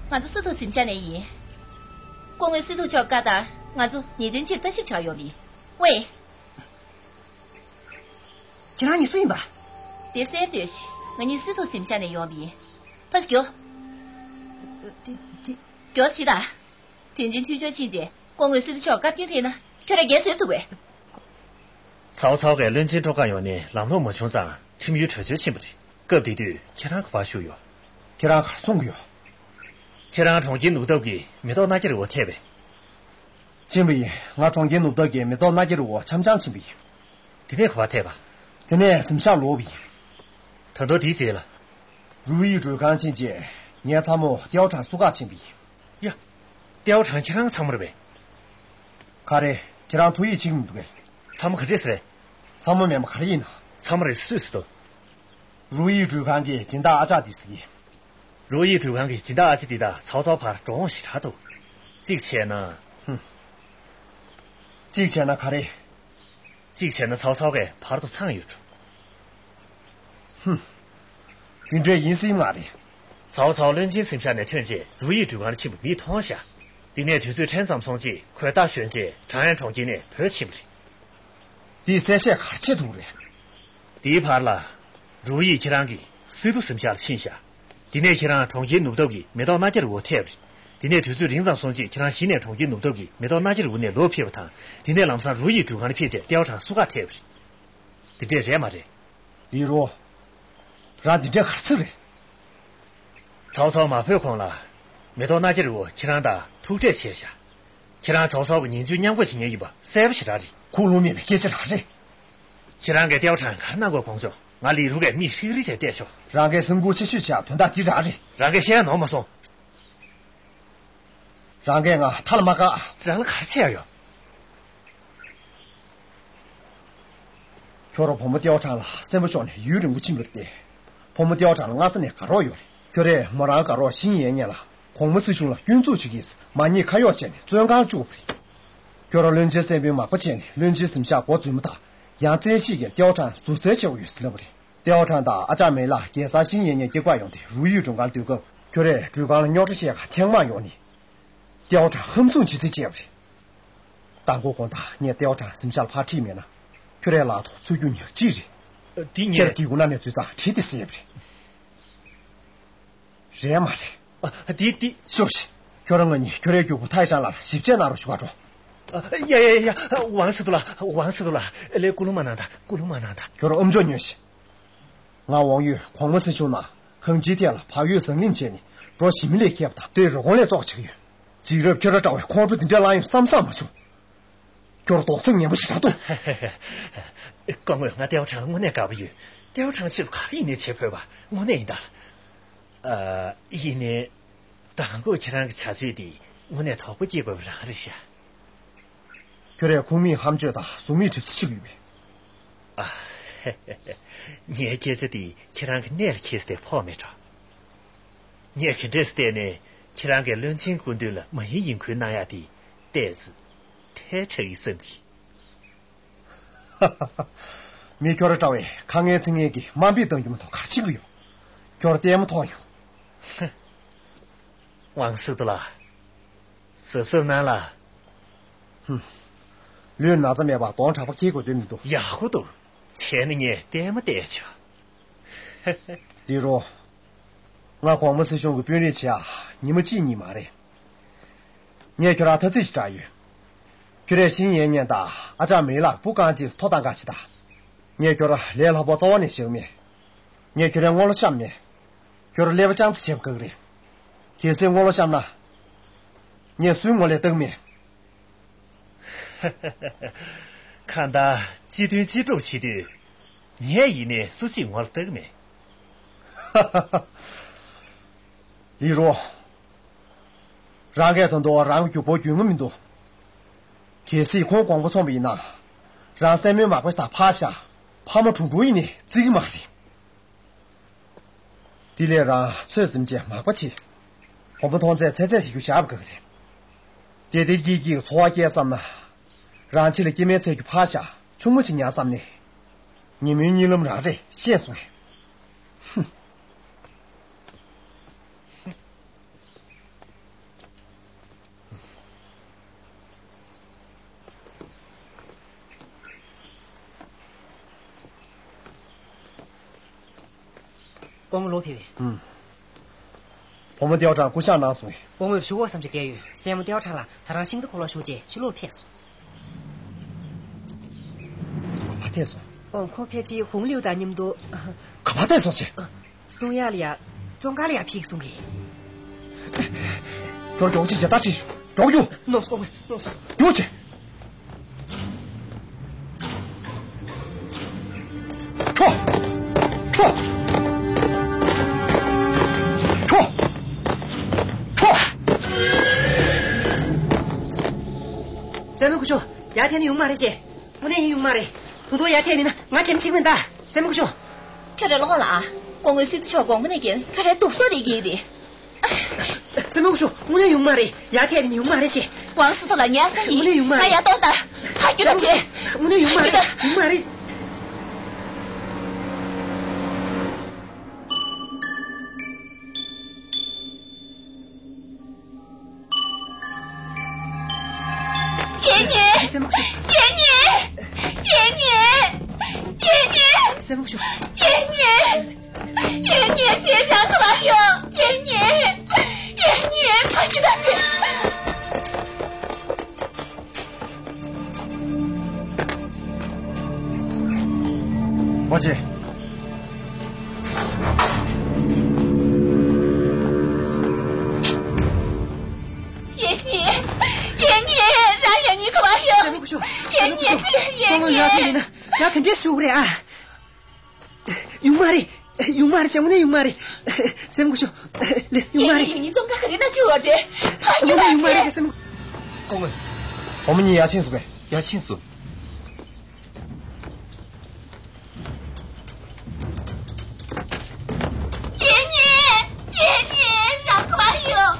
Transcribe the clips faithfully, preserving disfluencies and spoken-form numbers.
ང་ཚོ་སི་ཏུ་གཟིམ་ཤག་ནས་ཡིན། སྐུ་ངོ་སི་ཏུ་མཆོག་བཀའ་ལྟར་ང་ཚོ་ཉིན་མཚན་གཅིག་ལྟ་ཞིབ་བྱ་ཡོང་བ་ཡིན། ཝེ། ཁྱེད་རང་གཉིས་སུ་ཡིན་པ། དེ་གསལ་འདོད་ཤི། ང་གཉིས་སི་ཏུ་གཟིམ་ཤག་ནས་ཡོང་བ་ཡིན། ཕར་རྒྱོབ། དེ་དེ། རྒྱོབ་ཤི་ད། དེ་རིང་ཐུགས་མཆོག་ཕྱིན་རྗེས་སྐུ་ངོ་སི་ཏུ་མཆོག་བཀའ་བཀྱོན་ཕེབས་ན་ཁྱོད་རང་རྒན་བཟོས་འདུག་པས། ཚའོ་ཚའོ་གིས་བློན་ཆེན་སྤྲོ་ཁ་ཡོང་ནས་ལམ་ལྷོང་མ་བྱུང་ཙང་ཁྲིམས་ཡུལ་བྲོས་བྱོལ་ཕྱིན་པ་རེད། སྐབས་དེ་དུས་ཁྱེད་རང་ག་པར་བཞུགས་ཡོད། ཁྱེད་རང་གར་སོང་གི་ཡོད། ཁྱེད་རང་གྲོང་ཁྱེར་ནུབ་ཐབ་ཀྱི་མེ་ཏོག་སྣ་བརྒྱ་རི་བོ་ཐེབས་པས། ཕྱིན་པ་ཡིན། ང་གྲོང་ཁྱེར་ནུབ་ཐབ་ཀྱི་མེ་ཏོག་སྣ་བརྒྱ་རི་བོ་འཆམ་འཆམ་ཕྱིན་པ་ཡིན། དེ་ནས་ག་པར་ཐེབས་པ། དེ་ནས་གཟིམ་ཤག་ལོག་པ་ཡིན། ད་དུང་དེའི་རྗེས་ལ། རུའུ་ཡི་མགྲོན་ཁང་ཕྱིན་རྗེས་ངའི་ཚ་མོ་ཏེའོ་ཁྲང་བསུ་གར་ཕྱིན་པ་ཡིན། ཡ། ཏེའོ་ཁྲང་ཁྱེད་རང་ཚ་མོ་རེད་པས། ག་རེ། ཁྱེད་རང་ཐུགས་ཡིད་ཆེས་ཀྱི་མི་འདུག་གས། ཚ་མོ་ག་འདྲས་རེད། ཚ་མོ་མིན་པ་ག་རེ་ཡིན་ན། ཚ་མོ་རེད་སུས་ཟེར་འདུག་རུའུ་ཡི་མགྲོན་ཁང་གི་སྦྱིན་བདག་ཨ་ཅག་དེ་ཟེར་གི། རུའུ་ཡི་མགྲོན་ཁང་གི་སྦྱིན་བདག་ཨ་ཅག་དེ་དང་ཚའོ་ཚའོ་བར་འགྲོ་འོང་ཞེ་དྲག་འདུག་གཅིག་བྱས་ན། ཧུམ། གཅིག་བྱས་ན་ག་རེ། གཅིག་བྱས་ན་ཚའོ་ཚའོ་གིས་བར་དུ་འཚང་ཡོད་འགྲོ། ཧུམ། དེ་འདྲས་ཡིན་སྲིད་མ་རེད། ཚའོ་ཚའོ་བློན་ཆེན་གཟིམ་ཤག་ནས་ཐོན་རྗེས་རུའུ་ཡི་མགྲོན་ཁང་ལ་ཕྱིན་པ་མིས་མཐོང་ཤག་དེ་ནས་དུས་ཚོད་ཕྲན་ཙམ་སོང་རྗེས་ཁོས་རྟ་ཞོན་རྗེས་ཁྲང་ཨན་གྲོང་ཁྱེར་ནས་བྲོས་ཕྱིན་པ་རེད། དེས་གསལ་བཤད་ག་རེ་བྱེད་ཐུབ་རེད། དེའི་བར་ལ། རུའུ་ཡིས་ཁྱེད་རང་གི་སི་ཏུ་གཟིམ་ཤག་ལ་ཕྱིན་ཤག་དེ་ནས་ཁྱེད་རང་གྲོང་ཁྱེར་ནུབ་ཐབ་ཀྱི་མེ་ཏོག་སྣ་བརྒྱ་རི་བོ་ཐེབས་པ་རེད། དེ་ནས་དུས་ཚོད་རིང་ཙམ་སོང་རྗེས་ཁྱེད་རང་གཞི་ནས་གྲོང་ཁྱེར་ནུབ་ཐབ་ཀྱི་མེ་ཏོག་སྣ་བརྒྱ་རི་བོ་ནས་ལོག་ཕེབས་པ་དང་། དེ་ནས་ལམ་སང་རུའུ་ཡི་མགྲོན་ཁང་ལ་ཕེབས་རྗེས་ཏེའོ་ཁྲང་བསུ་གར་ཐེབས་པ་རེད། དེ་འདྲས་རེད་མ་རེད། ལི་རོ། རང་འདི་འདྲས་ག་རེ་ཟེར་རེད། ཚའོ་ཚའོ་མ་བོས་གོང་ལ། མེ་ཏོག་སྣ་བརྒྱ་རི་བོ་ཁྱེད་རང་དང་ཐུག་འཕྲད་བྱས་ཤག་ཁྱེད་རང་ཚའོ་ཚའོ་གི་ཉེན་བཅོལ་མཉམ་འགོག་བྱེད་མཁན་ཡིན་པ་གསལ་པོ་ཞེ་དྲག་རེད། ཁུངས་ལུང་མེད་པའི་སྐད་ཆ་རང་རེད། ཁྱེད་རང་གིས་ཏེའོ་ཁྲང་ག་རེ་གནང་དགོས་དགོངས་བྱུང་། ང་ལི་རུ་གིས་མིག་ཧྲིག་རིག་བྱས་བལྟས་ཤོག་རང་གིས་སེམས་ཁུར་ཆེ་ཤོས་བྱས་དོན་དག་འདི་རང་རེད། རང་གིས་བཤད་ནོར་མ་སོང་། རང་གིས་ང་མཐའ་ལ་མ་བཀག་རང་ལ་ག་རེ་བྱས་ཡོད། ཁྱོད་རང་བུ་མོ་ཏེའོ་ཁྲང་ལ་སེམས་པ་ཤོར་ནས་ཡུན་རིང་པོ་ཕྱིན་པ་རེད་དེ། བུ་མོ་ཏེའོ་ཁྲང་ལ་སྔ་ས་ནས་དགའ་རོགས་ཡོད་རེད། ཁྱོད་རས་མོ་རང་དགའ་རོགས་ཤིང་ཡན་ཉན་ལ་གོང་མ་སྲིད་གཞུང་ལ་སྐྱོན་འཛུགས་བྱེད་ཀྱིས་མ་ཉེས་ཁ་གཡོག་བྱས་ནས་བཙོན་ཁང་བཅུག་པ་རེད། ཁྱོད་རང་བློན་ཆེན་སྲས་པོའི་མག་པ་བྱས་ནས་བློན་ཆེན་གཟིམ་ཤག་མགོ་འཛུལ་མ་ཐག་ཡང་བཙན་ཤེད་ཀྱིས་ཏེའོ་ཁྲང་ཟུར་བཟའ་བྱེད་དགོས་ཡོད་ཟེར་ལབ་པ་རེད། ཏེའོ་ཁྲང་དང་ཨ་ཅག་མེ་ལགས་རྒྱལ་ས་ཤིང་ཡན་ཉན་སྐྱེལ་ག་ཡོང་སྟེ་རུའུ་ཡི་མགྲོན་ཁང་ལ་སྡོད་སྐབས་ཁྱོད་རས་མགྲོན་ཁང་ལ་རྙོག་དྲ་བཤད་ག་ཐེངས་མང་ཡོང་ནས། ཏེའོ་ཁྲང་ཧམ་བཟུང་བྱེད་རྩིས་བྱས་པ་རེད། དང་པོ་དགོང་དག་ངས་ཏེའོ་ཁྲང་གཟིམ་ཤག་ལ་ཕར་ཁྲིད་མེད་ན། ཁྱོད་རའི་ལག་ཐོག་ཚུར་རྒྱུག་ཉག་གཅིག་རེད། འདི་ངས། ཁྱེད་རང་སྒེའུ་ཁུང་ནང་ནས་འཛུལ་ཙང་གྲི་དེ་ཟིན་པ་རེད། རེད་མ་རེད། ཨ། འདི་འདི། ཤོག་ཤིག་ཁྱོད་རང་ང་གཉིས་ཁྱོད་རའི་རྒྱུག་པོ་ཐའི་ཧྲན་ལགས་ལ་ཞིབ་དཔྱད་གནང་རོགས་ཞུ་ག་འགྲོ། ཨ། ཡ་ཡ་ཡ་ཡ། ཝང་སི་ཏུ་ལགས། ཝང་སི་ཏུ་ལགས། ལགས་སྐུ་ལུང་མ་གནང་དང་། སྐུ་ལུང་མ་གནང་དང་། ཁྱོད་རང་ཨམ་ཅོག་ཉོན་ཞིག་ང་ཝང་ཡོད་གོང་མ་སྲིད་གཞུང་ནང་གང་ཅིའི་ཐད་ལ་བག་ཡོད་ཟང་ལིང་བྱས་ནས་འགྲོ་ཞི་མི་ལས་མཁས་པ་དང་ལྟོས་རི་གོང་ལས་བཙོག་བྱེད་ཀྱི་ཡོད། རྗེས་རབས་ཁྱོད་ར་འདྲ་བའི་ཁོང་ཁྲོ་འདི་འདྲ་ལངས་ཡོང་བསམ་བསམ་མ་བྱུང་། ཁྱོད་རྡོག་རྫིས་ངན་པ་ཞིག་རེད་འདུག་སྐུ་ངོ། ང་ཏེའོ་ཁྲང་ལ་དངོས་གནས་དགའ་པོ་ཡོད། ཏེའོ་ཁྲང་ཆེད་དུ་ག་རེ་ཡིན་ནའི་བྱེད་ཕོད་པ་དངོས་གནས་ཡིན་ད། ཨ། ཡིན་ནའི། མདང་དགོང་ཁྱེད་རང་གི་བྱ་སྤྱོད་འདི་དངོས་གནས་དོགས་པ་སྐྱེ་དགོས་པ་རང་རེད་ཤག་ཁྱོད་རས་ཁུངས་མེད་ཧམ་སྤྱོད་དང་གཟུགས་མེད་གྲིབ་བསིལ་བྱེད་ཀྱི་ཡོད་པས། ཨ། ངའི་སྐད་ཆ་འདི་ཁྱེད་རང་གི་གནད་ལ་འཁེལ་ཏེ་ཕོག་མེད་འགྲོ། ངས་ག་འདྲས་བལྟས་ནའི་ཁྱེད་རང་གིས་བློན་ཆེན་སྐུ་མདུན་ལ་མ་ཡིན་ཡིན་ཁུལ་གནང་ཡག་འདི་ཏོག་ཙམ་ཐལ་དྲགས་ཡིན་བསམ་གི། མི་ཁྱོད་ར་འདྲ་བའི་ཁ་ངན་ཚིག་ངན་གྱིས་དམའ་འབེབས་གཏང་རྒྱུ་མ་གཏོགས་ག་རེ་བྱེད་ཀྱི་ཡོད། ཁྱོད་ལྟད་མོ་མཐོང་ཡོང་། ཝང་སི་ཏུ་ལགས། གཟབ་གཟབ་གནང་ལ། ཧུམ། ལུས་ན་ཚ་མེད་པར་གདོང་དྲག་པོ་འཁྱེར་དགོས་དོན་མི་འདུག་ཡག་པོ་འདུག་བྱས་ན་ངས་ལྟད་མོ་བལྟས་ཆོག་ལི་རོ། ང་གོང་མ་སྲིད་གཞུང་གི་དཔོན་རིགས་བྱེད་ཡ་ཉིན་མོ་གཅིག་གཉིས་མ་རེད། ངས་ཁྱོད་རང་ཐ་ཚིག་ཞིག་བསྒྲགས་ཡོད། ཁྱོད་རས་ཤིང་ཡན་ཉན་དང་ཨ་ཅག་མེ་ལགས་བུ་རྐང་གཅིག་ཐོ་བཏང་ག་ཕྱི་ད། ངས་ཁྱོད་རང་ལས་སླ་པོ་རྩ་བ་ནས་བྱེད་ཀྱི་མེད། ངས་ཁྱོད་རའི་སྔོ་ལོ་བཤམས་མེད། ཁྱོད་རང་ཀླད་པ་ཅང་ཙམ་བྱེད་པ་དགའ་གི་རེད། གལ་སྲིད་སྔོ་ལོ་བཤམས་ན། ངས་སུའི་ངོ་ལ་བལྟ་གི་མེད། གང་ལྟར་སྤྱི་མཐུན་སྤྱི་སྒྲོག་བྱེད་དུས། ངས་ཡིན་ནའི་སུ་གཅིག་ངོ་ལ་བལྟ་གི་མེད། ལི་རོ། རང་གིས་ད་དུང་རང་གི་རྒྱུག་པོ་རྒྱུས་མངའ་མི་འདུག་གལ་སྲིད་ཁོང་དགོངས་པ་ཚོམ་པ་ཡིན་ན། རང་སྲས་མོའི་མག་པ་ཞིག་དང་ཕར་བཞག་ཕ་མ་དྲུང་དྲུང་ཡིན་ནའི་བརྩི་གི་མ་རེད། དེ་ལས་རང་ཚོད་ཟིན་བྱས་མག་པ་བྱེད། བུ་མོ་མཐོང་ཚད་ཚད་ཚད་ཞིག་རྒྱུ་བཞག་པ་དགའ་གི་རེད། དེ་དེ་སྐྱིད་སྐྱིད་འཚོ་བ་སྐྱེལ་བསམ་ན། རང་ཕྱི་ལ་སྐྱེ་དམན་ཚད་རྒྱུ་ཕར་བཞག་ཆུང་མ་ཞིག་ཉར་བསམ་ནས། ཉིན་མོའི་གཉིད་ལམ་རང་རེད་ཤེས་སོང་ངས། ཧུམ། སྐུ་ངོ་ལོག་ཕེབས་པས། ཨུམ། བུ་མོ་ཏེའོ་ཁྲང་སྐུ་ཞབས་གནང་སོང་ངས། སྐུ་ངོ་བཞུགས་གོ་བསམ་གྱི་བསྡད་ཡོད། སྲས་མོ་ཏེའོ་ཁྲང་ལགས་ད་རང་ཤིང་རྟ་འཁོར་ལོ་ཞུགས་རྗེས་ཕྱི་ལོགས་ཕེབས་སོང་། ག་པར་ཐད་སོང་། ཨོ། ཁོ་ཕལ་ཆེར་ཧུང་ལིའུ་དང་མཉམ་དུ། ག་པར་ཐད་སོང་ཟེར། ཨ། སྲུང་ཡག་ལ་ཡ། བཙོན་ཁང་ལ་ཡ་ཕེབས་སོང་གི། མགྱོགས་མགྱོགས་ཅིག་བྱེད། ད་ཅིག་ཤོག། མགྱོགས་མགྱོགས། ནོ་སོ། ནོ་སོ། མགྱོགས་ཅིག། ཁྲོ། ཁྲོ། ཁྲོ། ཁྲོ། སྲས་མོ་སྐུ་ཞབས། ཡར་ཐལ་ནས་ཡོང་མ་རེད་ཅེ། དངོས་གནས་ཡོང་མ་རེད། ད་དུང་ཡར་ཐལ་མེད་ན་ང་རྒྱལ་ཕྱིན་མིན་ད། སྲས་མོ་སྐུ་ཞབས། ཁྱོད་རེ་ལོག་ལ་ཨ། སྐུ་ངོ་སྲིད་ཚོགས་གོང་མ་ནས་ཀྱང་ཁྱོད་རེ་སྡུག་སོ་རེ་གི་རེད། སྲས་མོ་སྐུ་ཞབས། དངོས་གནས་ཡོང་མ་རེད། ཡར་ཐལ་མེད་ན་ཡོང་མ་རེད་ཅེ། ཝང་སི་སོ་ལ་ཉལ་ས་ཡིན། དངོས་གནས་ཡོང་མ་རེད། ང་ཡར་གཏོང་ད། ཕར་རྒྱུགས་ད་ཅེ། དངོས་གནས་ཡོང་མ་རེད། ཡོང་མ་རེད། གཉེན་ཉེ། གཉེན་ཉེ། གཉེན་ཉེ། གཉེན་ཉེ། གཉེན་ཉེ། གཉེན་ཉེ། གཉེན་ཉེ། གཉེན་ཉེ། ཕར་རྒྱུགས་ད་ཅེ། ཝ་ཅེ། གཉེན་ཉེ། གཉེན་ཉེ། རང་གཉེན་ཉེ་ག་པར་ཡོད། གཉེན་ཉེ། གཉེན་ཉེ། ཡ་ག་འདྲས་ཞུ་རེད་ཨ། ཡོང་མ་རེད། ཡོང་མ་རེད། དངོས་གནས་ཡོང་མ་རེད། སྲས་མོ་སྐུ་ཞབས། ལགས་ཡོང་མ་རེད། གཉེན་ཉེ་བཙོན་ཁང་ག་རེ་ན་བཅུག་པ་རེད། ཕར་རྒྱུགས་ད་ཅེ། ཡོང་མ་རེད། སྲས་མོ། སྐུ་ངོ། བུ་མོ་གཉིས་ཡར་ཕྱིན་སོང་པས། ཡར་ཕྱིན་སོང་། གཉེན་ཉེ། གཉེན་ཉེ། རང་ག་པར་ཡོད།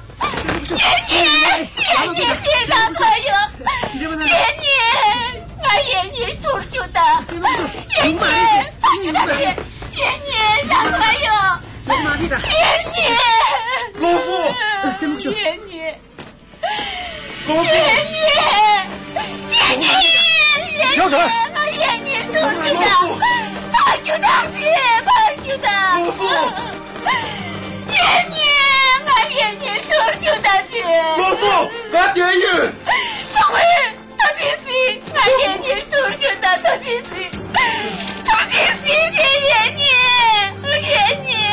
གཉེན་ཉེ། གཉེན་ཉེ། རང་ག་པར་ཡོད། གཉེན་ཉེ། ང་གཉེན་ཉེ་ཟུར་ཞུགས་དང་། གཉེན་ཉེ། གཉེན་ཉེ། རང་ག་པར་ཡོད། གཉེན་ཉེ། སློབ་དཔོན། གཉེན་ཉེ། སློབ་དཔོན། གཉེན་ཉེ། གཉེན་ཉེ། ཡོང་ཟེར། ང་གཉེན་ཉེ་ཟུར་ཞུགས་དང་། ཕར་རྒྱུགས་ད་ཅེ། ཕར་རྒྱུགས་དང་། སློབ་དཔོན། གཉེན་ཉེ། ང་གཉེན་ཉེ་ཟུར་ཞུགས་དང་ཅེ། སློབ་དཔོན། ང་བསྡད་ཡོད། སྐུ་ངོ། ད་ཅི་སྲིད། ང་གཉེན་ཉེ་ཟུར་ཞུགས་དང་། ད་ཅི་སྲིད། ད་ཅི་སྲིད་ཅེ། གཉེན་ཉེ། གཉེན་ཉེ།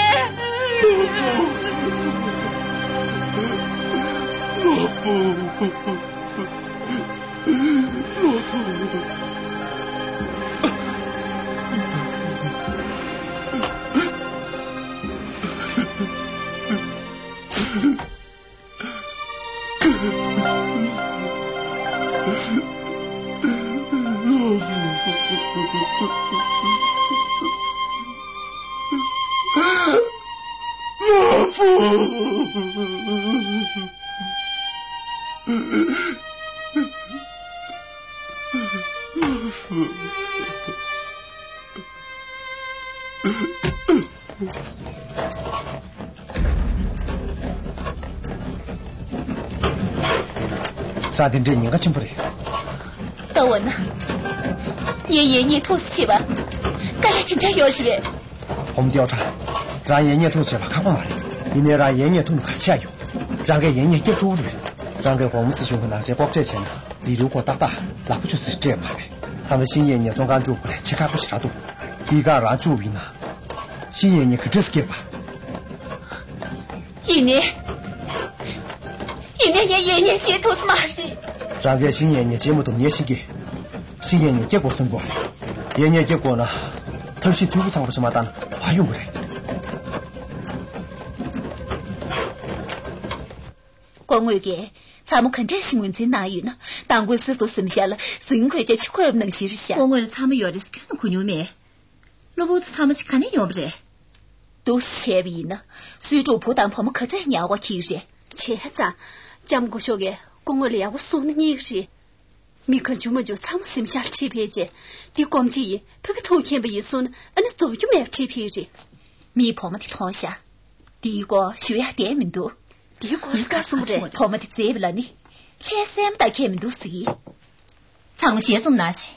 སློབ་དཔོན། སློབ་དཔོན། ས་དེ་འདྲའི་ཉེན་ཁ་ཆེན་པོ་རེད། ད་འོ་ན། ངའི་གཉེན་ཉེ་ཐུག་སུ་བྱེད་པ། དཀའ་ལས་ཅི་འདྲ་ཡོད་རེད་པས། ཧོམ་ཏེའོ་ཁྲ། རང་གཉེན་ཉེ་ཐུག་བྱེད་པ་ཁག་པོ་མ་རེད། ཡིན་ནའི་རང་གཉེན་ཉེ་ཐུག་ན་ག་རེ་བྱེད་ཡ་ཡོད། རང་གིས་གཉེན་ཉེ་སྐྱོབ་ཐུབ་རེད། རང་གིས་གོང་མ་སྲིད་གཞུང་གི་ནང་ཆེན་ལྐོག་འབྲེལ་བྱས་ན་ལི་རུ་ཁོ་ཏག་ཏག་ལག་པ་ཆུ་སྲིད་སྤྲད་མ་རེད། ད་ལྟ་ཤིང་གཉེན་ཉེ་བཙོན་ཁང་བཅུག་དགོས་རེད། བྱེད་ཁག་པོ་ཞེ་དྲག་འདུག་འདི་ག་རང་བཅུག་ཡིན་ན། ཤིང་གཉེན་ཉེ་ག་འདྲས་སྐྱེས་པ། ཡིན་ནའི། ཡིན་ནའི་ངས་གཉེན་ཉེ་བྱེད་ཐུབ་ས་མ་རེད། རང་གིས་ཤིང་གཉེན་ཉེ་བྱེད་མ་ཐུབ་ངས་ཤེས་ཀྱི། ཤིང་གཉེན་ཉེ་སྐྱེ་དགོས་བསམ་གྱི་མ་རེད། གཉེན་ཉེ་སྐྱེ་དགོས་ན། ཐབས་ཤེས་འཐུས་སྒོ་ཚང་པོ་ཞིག་མ་བཏང་ན་བ་ཡོང་གི་རེད། སྐུ་ངོ་གིས་ཚ་མོ་ག་འདྲས་ཤིག་ངོས་འཛིན་གནང་ཡོད་ན། དང་པོའི་སྲིད་དུ་གཟིམ་ཤག་ལ་གཟིམ་འཁོད་ཅེས་ཅིག་འཁོད་པ་ནང་བཞིན་རེད་ཤག་སྐུ་ངོ་ལ་ཚ་མོ་ཡོད་རེད་ཟེར་ཁྱོན་ནས་གོ་མྱོང་མེད། གློ་བུར་དུ་ཚ་མོ་ཅིག་ག་ནས་ཡོང་བ་རེད། འདུག་སེ་བྱས་པ་ཡིན་ན། སུའི་ཕྲུ་གུ་བུ་དང་བུ་མོ་ག་ཚོད་ཉར་བ་འཁྱེར་རེད། བྱས་ཙང་། ལྕམ་སྐུ་ཞབས་ཀྱིས་སྐུ་ངོ་ལ་ཡག་པོ་གསུངས་ན་རྙེད་ཀྱི་རེད། མི་གང་བྱུང་མ་བྱུང་ཚང་མ་གཟིམ་ཤག་ཁྲིད་ཕེབས་རྗེས། འདི་སྐོམ་ཆེ་ཡིན། ཕ་གི་ཐུག་མཁྱེན་པ་ཡིན་གསུངས་ན་ཨ་ནི་རྫོགས་རྒྱུ་མེད་པ་ཁྲིད་ཕེབས་རེད། མིས་བུ་མོ་དེ་མཐོང་ཤག་འདིའི་སྐོར་ཞུ་ཡག་བསྡད་མི་འདུག་འདིའི་སྐོར་ག་གསུང་རེད། བུ་མོ་དེ་བཙལ་བ་ལ་ནི། ལྷའི་སྲས་མོ་དང་ཁྱད་མི་འདུག་ཟེར་གི། ཚང་མ་ཞལ་འཛོམས་གནང་ཞིག་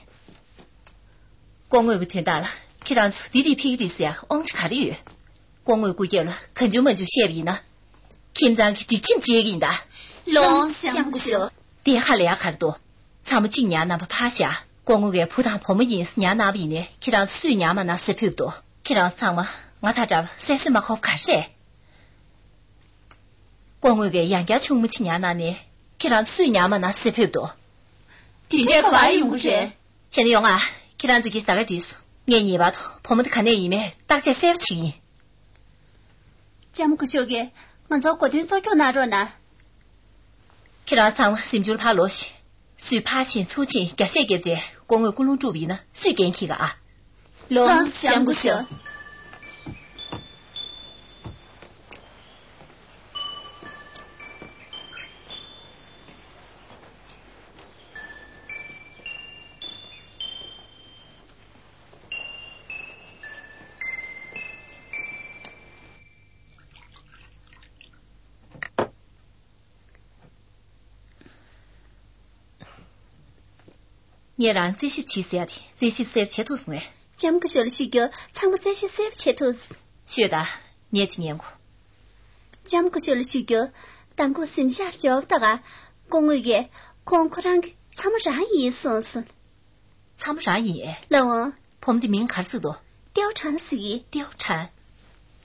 སྐུ་ངོ་གི་དོན་དག་ལ་ཁྱེད་རང་ཚོ་འདི་རིགས་ཕེབས་ཀྱི་རེད་ཟེར་ཡ་དབང་ཆ་ག་རེ་ཡོད། སྐུ་ངོས་སྐུ་སྐྱེ་ལ་གང་བྱུང་མང་བྱུང་བཤད་པ་ཡིན་ན། ཁྱིམ་ཚང་གི་སྒྲིག་ཁྲིམས་བཅད་ཀྱི་ཡིན་ད། ལོངས་སྤྱང་ཀུ་ཞོ། དེ་ཧ་ལས་ཡ་གར་དོ། ཚང་མ་གཅིག་ཉར་རྣམ་པ་ཕར་བཞག་སྐུ་ངོས་ཀྱི་བུ་དང་བུ་མོ་ཡིན་ཟེར་ཉར་གནང་བ་ཡིན་ནའི་ཁྱེད་རང་ཚོ་སུས་ཉར་མ་གནང་ཟེར་ཕུད་དོ། ཁྱེད་རང་ཚང་མ་ང་ད་དྲག་པ་བསད་གསོད་མ་ཁོབ་ག་རེད། སྐུ་ངོས་ཀྱི་ཡང་བསྐྱར་ཆུང་མ་གཅིག་ཉར་གནང་ནའི་ཁྱེད་རང་ཚོ་སུས་ཉར་མ་གནང་ཟེར་ཕུད་དོ། དེ་འདྲའི་ག་པར་ཡོང་གི་རེད། བྱས་ན་ཡོང་ཨ། ཁྱེད་རང་ཚོ་གིས་ཟ་ག་བྲིས་སོང་། ངས་ངེས་པར་དུ་བུ་མོ་དེ་ག་ནས་ཡིན་མིན་བརྟག་དཔྱད་གསལ་པོ་བྱེད་ཀྱི་ཡིན། ལྕམ་སྐུ་ཞབས་ཀྱིས་ང་ཚོར་གོ་སྟོན་གཙོ་སྐྱོང་གནང་རོགས་གནང་། ཁྱེད་རང་ཚང་མ་གཟིམ་ཆུང་ཕར་ལོག་ཤིག་སུས་ཕར་ཕྱིན་ཚུར་ཕྱིན་རྒྱག་ཤས་བརྒྱབ་རྗེས་སྐུ་ངོས་ཀུན་སློང་དཀྲུགས་པ་ཡིན་ན་སུས་འགན་འཁྱེར་ག་ཨ། ལོངས་སྤྱང་ཀུ་ཞོ། ངས་རང་རྩད་ཞིབ་བྱེད་ཟེར་ཡ་དེ་རྩད་ཞིབ་གསལ་པོ་བྱེད་ཐུབ་སོང་ངས། ལྕམ་སྐུ་ཞབས་ལ་ཞུ་རྒྱུ། ཚང་མ་རྩད་ཞིབ་གསལ་པོ་བྱེད་ཐུབ། ཤོད་ད། ངས་ཅིག་ཉན་གོ། ལྕམ་སྐུ་ཞབས་ལ་ཞུ་རྒྱུ། མདང་དགོང་གཟིམ་ཤག་འབྱོར་ད་ག་སྐུ་ངོས་ཀྱིས་ཁོང་ཁོ་རང་གི་ཚ་མོ་རང་ཡིན་གསུངས་སོང་། ཚ་མོ་རང་ཡིན་ཨེ། ལགས་འོང་། བུ་མོ་དེ་མིང་ག་རེ་ཟེར་འདུག་ཏེའོ་ཁྲང་ཟེར་གི། ཏེའོ་ཁྲང་།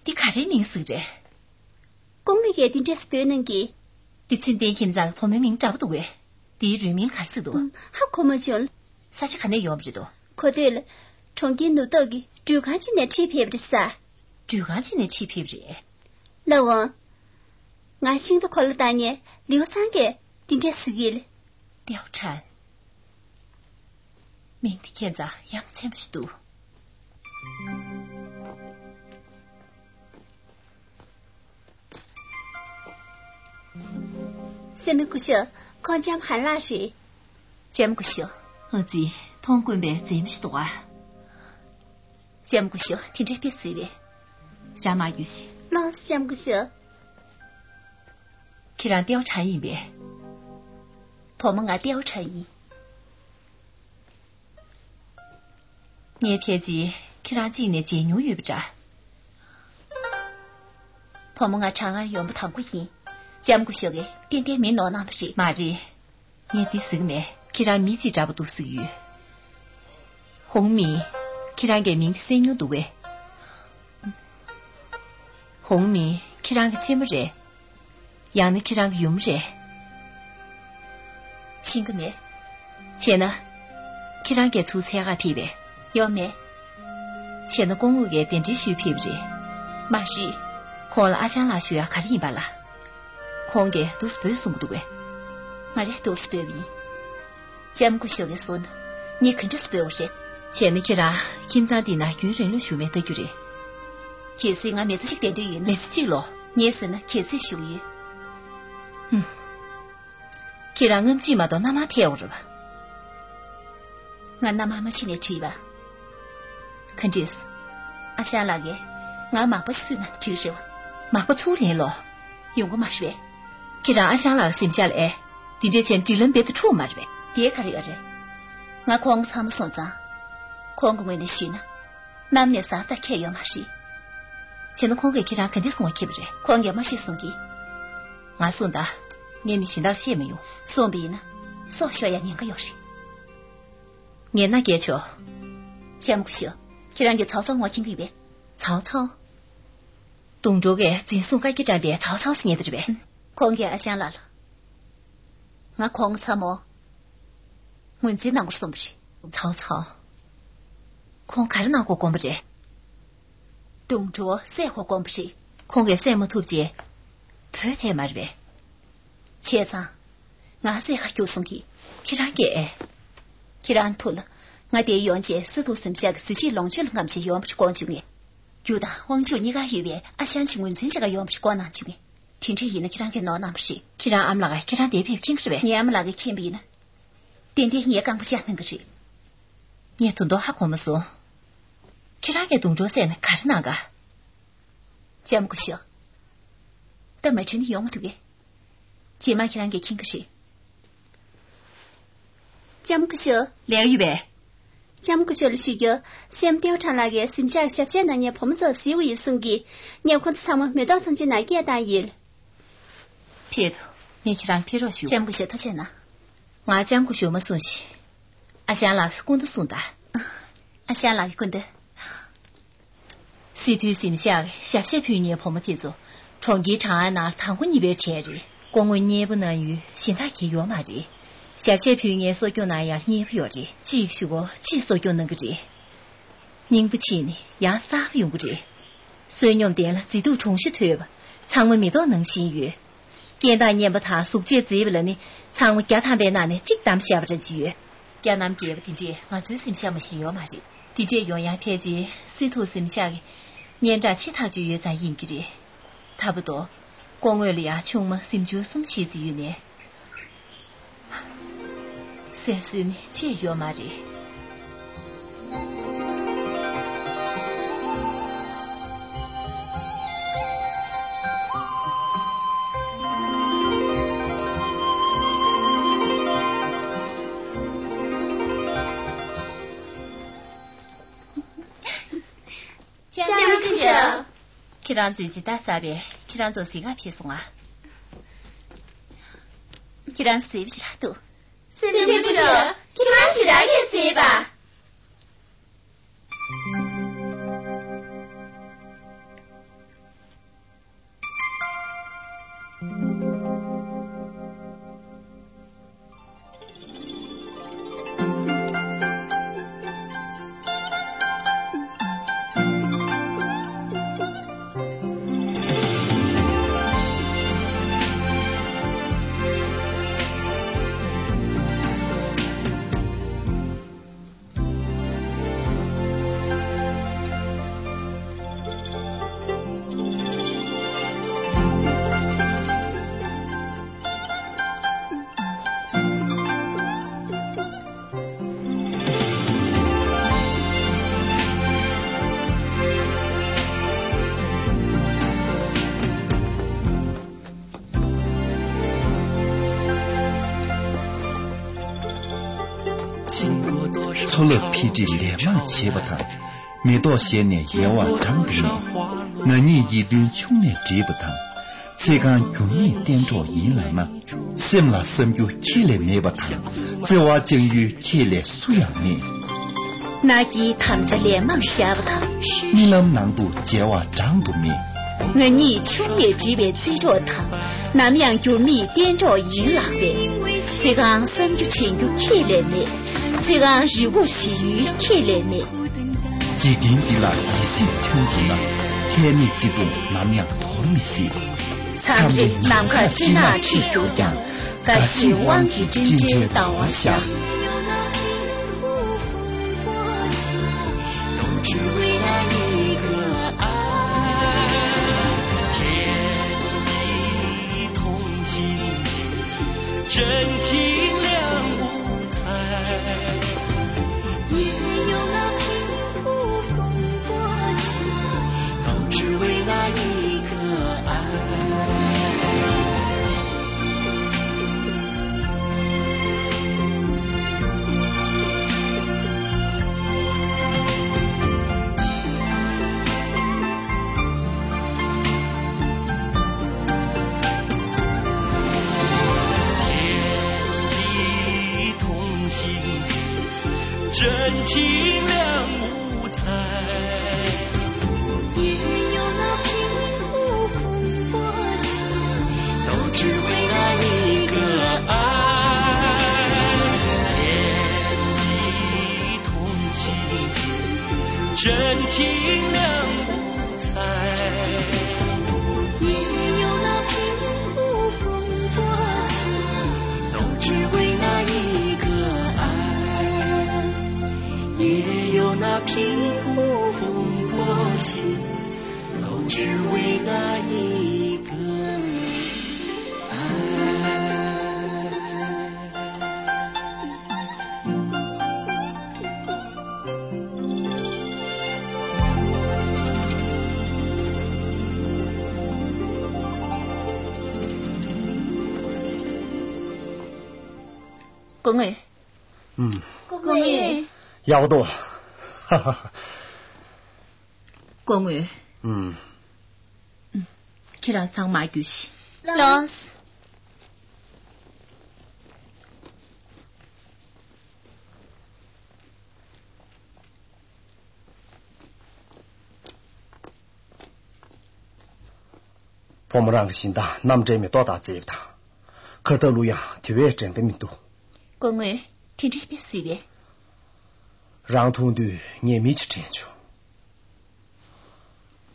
འདི་ག་རེའི་མིང་ཟིག་རེད། སྐུ་ངོས་ཀྱིས་འདི་འདྲས་འབོད་གནང་གི། འདི་ཚུན་ཏན་ཁྱིམ་ཚང་གི་བུ་མོའི་མིང་འདྲ་པོ་འདུག་གས། འདིའི་རུས་མིང་ག་རེ་ཟེར་འདུག་ཧ་གོ་མ་བྱུང་། ས་ཆ་ག་ནས་ཡོང་བ་རེད་འདུག་གོ་ཐོས་ལ། གྲོང་ཁྱེར་ནུབ་ཐོག་གི་འགྲུལ་ཁང་ཅིག་ནས་ཁྲིད་ཕེབས་རེད་ས། འགྲུལ་ཁང་ཅིག་ནས་ཁྲིད་ཕེབས་རེད། ལགས་འོང་། ང་ཤིང་རྟ་འཁོར་ལོ་བཏང་མཁན་ལིའུ་ཚང་གིས་འདི་འདྲས་ཟེར་གི། ཏེའོ་ཁྲང་། མིང་འདི་ཁྱད་མཚར་ཡ་མཚན་པོ་ཞིག་འདུག་སྲས་མོ་སྐུ་ཞབས། ཁོང་ལྕམ་ཧན་ལགས་རེད། ལྕམ་སྐུ་ཞབས། ཨ་ཙི། མཐོང་དཀོན་པའི་མཛེས་མ་ཞིག་འདུག་ཨ། ལྕམ་སྐུ་ཞབས་དེ་འདྲའི་དཔེ་སྲིད་པས། རང་མ་རྒྱུགས་ཤིག་ལགས་སོ་ལྕམ་སྐུ་ཞབས། ཁྱེད་རང་ཏེའོ་ཁྲང་ཡིན་པས། བུ་མོ་ང་ཏེའོ་ཁྲང་ཡིན། ངས་ཕལ་ཆེར་ཁྱེད་རང་གཅིག་ནས་མཇལ་མྱོང་ཡོད་པ་འདྲ། བུ་མོ་ང་ཁྲང་ཨན་ཡོང་པ་དང་པོ་ཡིན། ལྕམ་སྐུ་ཞབས་ཀྱིས་ཏན་ཏན་མིང་ནོར་གནང་བ་རེད། མ་རེད། ངས་འདི་ཟེར་གི་མེད། ཁྱེད་རང་མི་གཅིག་འདྲ་པོ་འདུག་ཟེར་གི་ཡོད། ཧུང་མིང་། ཁྱེད་རང་གིས་མིང་འདི་གསན་མྱོང་འདུག་གས། ཧུང་མིང་ཁྱེད་རང་གི་གཅེན་མོ་རེད། ཡང་ན་ཁྱེད་རང་གི་ཡུམ་རེད། ཤེས་ཀྱི་མེད། བྱས་ན། ཁྱེད་རང་གིས་ཚུར་འཚོལ་ག་ཕེབས་པས། ཡོད་མེད། བྱས་ན་སྐུ་ངོ་གིས་གདན་འདྲེན་ཞུས་ཕེབས་པ་རེད། མ་རེད། ཁོང་ལ་ཨ་ཞང་ལགས་ཞུ་ཡ་ག་རེ་ཡིན་པ་ལ། ཁོང་གིས་འདུག་སེ་འབོད་གསུང་གི་འདུག་གས། ང་རས་འདུག་སེ་འབོད་པ་ཡིན། ལྕམ་སྐུ་ཞབས་ཀྱིས་གསུངས་ན། ངས་ག་འདྲ་སེ་འབོད་དགོས་རེད། བྱས་ན་ཁྱེད་རང་ཁྱིམ་ཚང་འདི་ན་རྒྱུན་རིང་ལོས་བཞུགས་མེད་ལྟ་རྒྱུ་རེད། གལ་སྲིད་ང་མི་ཚེ་གཅིག་བསྡད་འདོད་ཡོད་ན། མི་ཚེ་གཅིག་ལོ། ངས་ཟེར་ན་གལ་སྲིད་ཞུ་གི་ཡོད། ཧུམ། ཁྱེད་རང་སྔ་ཕྱི་མ་གཏོགས་མནའ་མར་ཐལ་ཡོད་རེད་པ། ང་མནའ་མར་མ་ཕྱིན་ནས་བྲིས་པ། ག་འདྲས། ཨ་ཞང་ལགས་ཀྱིས་ང་མག་པ་ཞིག་བཙུགས་ན་འགྲིག་རེད་པ། མག་པ་ཚུར་ལེན་ལོ། ཡོང་གི་མ་རེད་པས། ཁྱེད་རང་ཨ་ཞང་ལགས་གཟིམ་ཤག་ལ་ཨེ། འདི་འདྲས་བྱས་ན་སྒྲིག་ལམ་རྦད་དེ་འཁྲུག་མ་རེད་པས། དེ་ག་རེ་ཡོད་རེད། ང་ཁོང་ཚང་མ་སོང་ཙང་། ཁོང་གི་ངོས་ནས་ཞུས་ན། གནམ་ནས་ས་ལྟ་ཁྱད་ཡོད་མ་རེད། བྱས་ན་ཁོང་གིས་ཁྱེད་རང་ག་འདྲས་གསུང་བ་ཁྱེད་པ་རེད། ཁོང་གིས་མ་ཤེས་གསུང་གི། ང་གསུངས་དང་། ངས་མི་གཞན་དག་བཤད་མི་ཡོང་། གསུངས་པ་ཡིན་ན། སྲོག་ཤོར་ཡ་ཉེན་ཁ་ཡོད་རེད། ངས་མནའ་བསྐྱལ་ཆོག་ལྕམ་སྐུ་ཞབས། ཁྱེད་རང་གིས་ཚའོ་ཚའོ་ངོ་མཁྱེན་གྱི་ཡོད་པས། ཚའོ་ཚའོ། དུང་སྒྲོག་གིས་འཛིན་བཟུང་བཀའ་རྒྱ་བཀྲམ་པའི་ཚའོ་ཚའོ་ཟེར་མཁན་དེ་རེད་པས། ཁོང་གིས་ཨ་ཞང་ལགས་ལ། ང་ཁོང་ཚ་མོ། ངོས་འཛིན་གནང་དགོས་གསུངས་པ་རེད། ཚའོ་ཚའོ། ཁོང་ག་རེ་གནང་དགོས་དགོངས་པ་རེད། དུང་སྒྲོག་བསད་དགོས་དགོངས་པ་རེད། ཁོང་གིས་བསད་མ་ཐུབ་ཅེས། བོས་ཐལ་མ་རེད་པས། བྱས་ཙང་། ང་བསད་ག་རྒྱུགས་སོང་གི། ཁྱེད་རང་གིས། ཁྱེད་རང་ཐུགས་ལ། ང་འདིར་ཡོང་རྗེས་སི་ཏུ་གཟིམ་ཤག་གི་གཟི་བརྗིད་ལོངས་སྤྱོད་ལ་རྔམ་བྱས་ཡོང་བ་རེད་དགོངས་བྱུང་ངས། རྒྱུ་དང་དབང་ཕྱུག་གཉིས་ཀ་ཡོད་པའི་ཨ་ཞང་གཅིག་ངོས་འཛིན་བྱེད་ག་ཡོང་བ་རེད་དགོངས་གནང་བྱུང་ངས། དེ་འདྲ་ཡིན་ན་ཁྱེད་རང་གིས་ནོར་གནང་བ་རེད། ཁྱེད་རང་ཨ་མ་ལགས་ཀྱིས་ཁྱེད་རང་འདིར་ཕེབས་མཁྱེན་གྱི་རེད་པས། ངའི་ཨ་མ་ལགས་ཀྱིས་མཁྱེན་པ་ཡིན་ན། ཏན་ཏན་ངས་རྐང་པ་བཅག་གནང་གི་རེད། ངས་དོན་དག་ཧ་གོ་མ་སོང་། ཁྱེད་རང་གིས་དུང་སྒྲོག་བསད་ནས་ག་རེ་གནང་ག་ལྕམ་སྐུ་ཞབས། ད་མ་དྲིས་ན་ཡོང་མ་ཐུབ་གི། རྗེས་མ་ཁྱེད་རང་གིས་མཁྱེན་གྱི་རེད། ལྕམ་སྐུ་ཞབས། ལེའུ་ཡུས་པས། ལྕམ་སྐུ་ཞབས་ལ་ཞུ་རྒྱུ། སྲས་མོ་ཏེའུ་ཁྲང་ལགས་ཀྱིས་གཟིམ་ཤག་གི་ཞབས་ཕྱི་ནང་ཉན་བུ་མོ་ཚོར་གཟིགས་འོས་ཡོད་གསུང་གི། ངས་ཁོང་ཚོ་ཚང་མ་མེ་ཏོག་ཚོམས་ཆེན་ནང་སྐད་བཏང་ཡིན། ཕེབས་དང་། ངས་ཁྱེད་རང་ཕེབས་རོགས་ཞུ། ལྕམ་སྐུ་ཞབས་ཐུགས་རྗེ་གནང་། ང་ལྕམ་སྐུ་ཞབས་མ་གསུངས་ཤིག། ཨ་ཞང་ལགས་ཀྱི་སྐུ་མདུན་གསུངས་དང་། ཨ་ཞང་ལགས་ཀྱི་སྐུ་མདུན། སི་ཏུའི་གཟིམ་ཤག་གི་ཞབས་ཕྱི་ཕུལ་མཁན་བུ་མོ་དེ་ཚོ་གྲོང་ཁྱེར་ཁྲང་ཨན་ནང་ལ་དང་པོ་གཉིས་པའི་གྲས་རེད། སྐུ་ངོ་མཉེས་པོ་གནང་ཡུལ་གཞན་དག་གང་ཡོད་མ་རེད། ཞབས་ཕྱི་ཕུལ་མཁན་གསོ་སྐྱོང་གནང་ཡག་མཉེས་པོ་ཡོད་རེད། གཅིག་གཞུག་གུ་གཅིག་གསོ་སྐྱོང་གནང་གི་རེད། སྙིང་པོ་ཕྱིས་ནས་ཡང་གསར་པ་ཡོང་གི་རེད། བསོད་སྙོམས་ལྡན་ལ་མཛེས་སྡུག་གྲོང་གཤིས་དོད་པ། ཚང་མ་མེ་ཏོག་ནང་བཞིན་ཡོད། རྐྱེན་དང་ངན་པ་དང་གཟུགས་བྱད་མཛེས་པ་ལ་ནི་ཚང་མ་བརྒྱ་ཐམ་པའི་ནང་ནས་གཅིག་བདམས་བཞག་པ་འདྲ་ཅིག་ཡོད། སྐྱ་ནམ་རྒྱས་པ་དེ་འདྲས་ང་ཚོའི་གཟིམ་ཤག་མ་གཞི་ཡོད་མ་རེད། དེ་འདྲས་ཡོང་ཡག་ཕལ་ཆེར་སི་ཏུ་གཟིམ་ཤག་གི་སྙན་གྲགས་ཆེ་ཐག་ཆོད་ཡོད་ཙང་ཡིན་གྱི་རེད། ད་བར་དུ་སྐུ་ངོ་ལ་ཡང་ཆུང་མ་གཟིམ་ཆུང་གསུམ་བཞི་ཙམ་ཡོད་ནའི། གསལ་སྲིད་ནི་ཅི་ཡོད་མ་རེད། ལྕམ་སྐུ་ཞབས། ཁྱེད་རང་ཚོས་ཇི་ལྟར་བསགས་པས་ཁྱེད་རང་ཚོ་གཟིགས་ག་ཕེབས་སོང་ང་། ཁྱེད་རང་ཚོ་མཛེས་པོ་ཞེ་དྲག་འདུག། སྲས་མོ་ཏེའུ་ཁྲང་། ཁྱེད་རང་ཞེ་དྲག་གི་མཛེས་པ། མཚོ་རླབས་འཕེལ་འགྲིབ་ལན་མང་བྱེད་པ་དང་། མེ་ཏོག་བཞད་ནས་ཡལ་བ་འགྲངས་པ་མེད། ང་གཉིས་ཡིད་རྟོན་ཆུང་ནས་འདྲིས་པ་དང་། ཚེ་གང་འགྱུར་མེད་གཏན་གྲོགས་ཡིན་ལབ་ན། སེམས་ལ་བསམ་རྒྱུ་ཁྱེད་ལས་མེད་པ་དང་། བརྩེ་བ་བཅངས་ཡུལ་ཁྱེད་ལས་སུ་ཡང་མེད། ནགས་ཀྱི་དམ་བཅའ་ལན་མང་བཞག་པ་དང་། རྨི་ལམ་ནང་དུ་མཇལ་བ་བགྲང་དུ་མེད། ང་གཉིས་ཆུང་ནས་འདྲིས་པའི་རྩེད་གྲོགས་དང་། ནམ་ཡང་འགྱུར་མེད་གཏན་གྲོགས་ཡིན་ལབ་པས། ཚེ་གང་བསམ་རྒྱུ་དྲན་རྒྱུ་ཁྱེད་ལས་མེད། ཚེ་གང་རི་བོ་བཞེངས་ཡུལ་ཁྱེད་ལས་མེད། འཇིག་རྟེན་འདི་ལ་ཡིད་སེམས་མཐུན་གྱུར་ན། ལྷད་མེད་བརྩེ་དུང་ནམ་ཡང་དོར་མི་སྲིད། མཚམས་རེ་ནམ་མཁར་སྤྲིན་ནག་འཁྲིགས་གྱུར་ཀྱང་། དགའ་བཞིའི་དབང་གིས་སྤྲིན་བྲལ་ཟླ་བ་ཤར། སྐུ་ངོ། ཨུམ། སྐུ་ངོ། ཡག་པོ་འདུག་ཧ་ཧ། སྐུ་ངོ། ཨུམ། ཁྱེད་རང་ཚང་མ་རྒྱུགས་ཤིག་ལགས། བུ་མོ་རང་གི་བཞིན་དང་རྣམ་འདྲེན་མེ་ཏོག་དང་བརྩེགས་པ་དང་། ཁ་ཏ་ལུ་ཡང་དེ་བས་དྲན་ད་མི་འདུག་སྐུ་ངོ། དེ་འདྲའི་དཔེ་སྲིད་པས། རང་མཐོང་དུས་ངས་མི་ཅིག་དྲན་བྱུང་།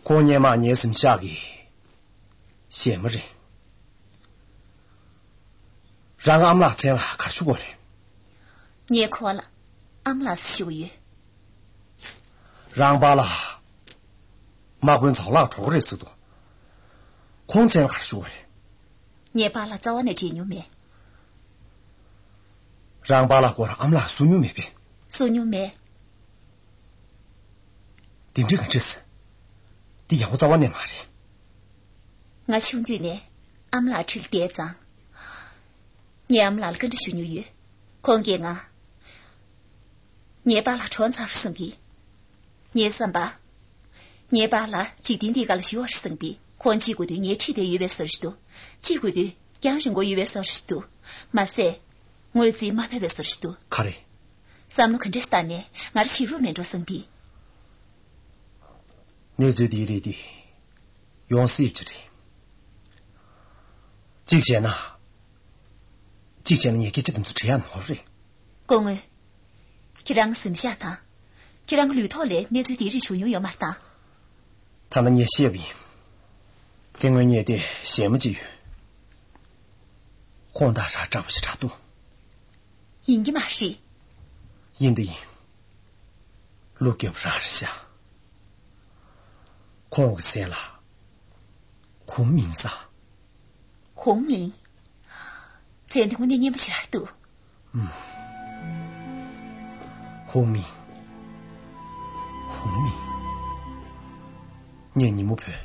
ཁོང་སྔོན་མ་ངའི་གཟིམ་ཤག་གི་གཞས་མ་རེད། རང་ཨ་མ་ལགས་མཚན་ལ་ག་རེ་ཞུ་དགོས་རེད། ངས་ཁོ་ལ་ཨ་མ་ལགས་ཞུ་གི་ཡོད། རང་པཱ་ལགས་དམག་དཔོན་ཚོགས་ལགས་གྲོགས་རེད་ཟེར་འདུག་ཁོང་མཚན་ལ་ག་རེ་ཞུ་དགོས་རེད། ངས་པཱ་ལགས་རྩ་བ་ནས་མཇལ་མྱོང་མེད། རང་པཱ་ལགས་སྐོར་ཨ་མ་ལགས་གསུང་མྱོང་མེད་པས། གསུང་མྱོང་མེད། དེ་འདྲ་ག་འདྲས། འདི་ཡག་པོ་རྩ་བ་ནས་མ་རེད། ང་ཆུང་དུས་ནས་ཨ་མ་ལགས་འཁྲིས་བསྡད་ཙང་། ངས་ཨ་མ་ལགས་ལ་བཀའ་འདྲི་ཞུ་མྱོང་ཡོད། ཁོང་གིས་ང་། ངའི་པཱ་ལགས་གྲོངས་ཚར་གསུང་གི། ངའི་བསམ་པ། ངའི་པཱ་ལགས་འཇིག་རྟེན་འདིའི་ཁ་ལ་ཞུ་བ་རེད་གསུངས་པས། ཁོང་འཆི་དགོས་དུས་ངའི་འཁྲིས་བསྡད་ཡོད་པའི་བཟོ་འདྲ་ཞིག་འདུག་འཆི་དགོས་དུས་རྒྱང་རིང་པོ་ཡོད་པའི་བཟོ་འདྲ་ཞིག་འདུག་མ་ཟད། ངོས་འཛིན་མ་ཕོད་པའི་བཟོ་འདྲ་ཞིག་འདུག་ག་རེ། བསམ་བློ་ག་འདྲས་བཏང་ནས་ང་རང་བྱེད་རོགས་མེད་འགྲོ་བསམ་གི། གནས་ཚུལ་འདིའི་རིགས་འདི་ཡོང་སྲིད་ཀྱི་རེད། གཅིག་བྱས་ན། གཅིག་བྱས་ན་ངས་སྐད་ཆ་འདི་ཚོ་དྲི་ཡག་ནོར་རེད། སྐུ་ངོ། ཁྱེད་རང་གཟིམ་ཤག་དང་། ཁྱེད་རང་གི་ལུས་ཐོག་ལ་གནས་ཚུལ་འདིའི་རིགས་བྱུང་མྱོང་ཡོད་མ་རེད་དམ། ཐ་ན་ངས་བཤད་པ་ཡིན། དེ་སྔོན་ངའི་དེ་གཞས་མ་ཅིག་ཡོད། ཁོང་དང་ར་འདྲ་པོ་ཞིག་འདྲ་འདུག་ཡིན་གྱི་མ་རེད། ཡིན་དང་ཡིན། ལོ་རྒན་པོ་རང་རེད་ཤག་ཁོང་གི་མཚན་ལ་ཁོང་མིང་ཟེར། ཁོང་མིང་། མཚན་དེ་དངོས་གནས་སྙན་པོ་ཞེ་དྲག་འདུག་ཨུམ། ཁོང་མིང་། ཁོང་མིང་། ངས་ཉིན་མོ་བོས།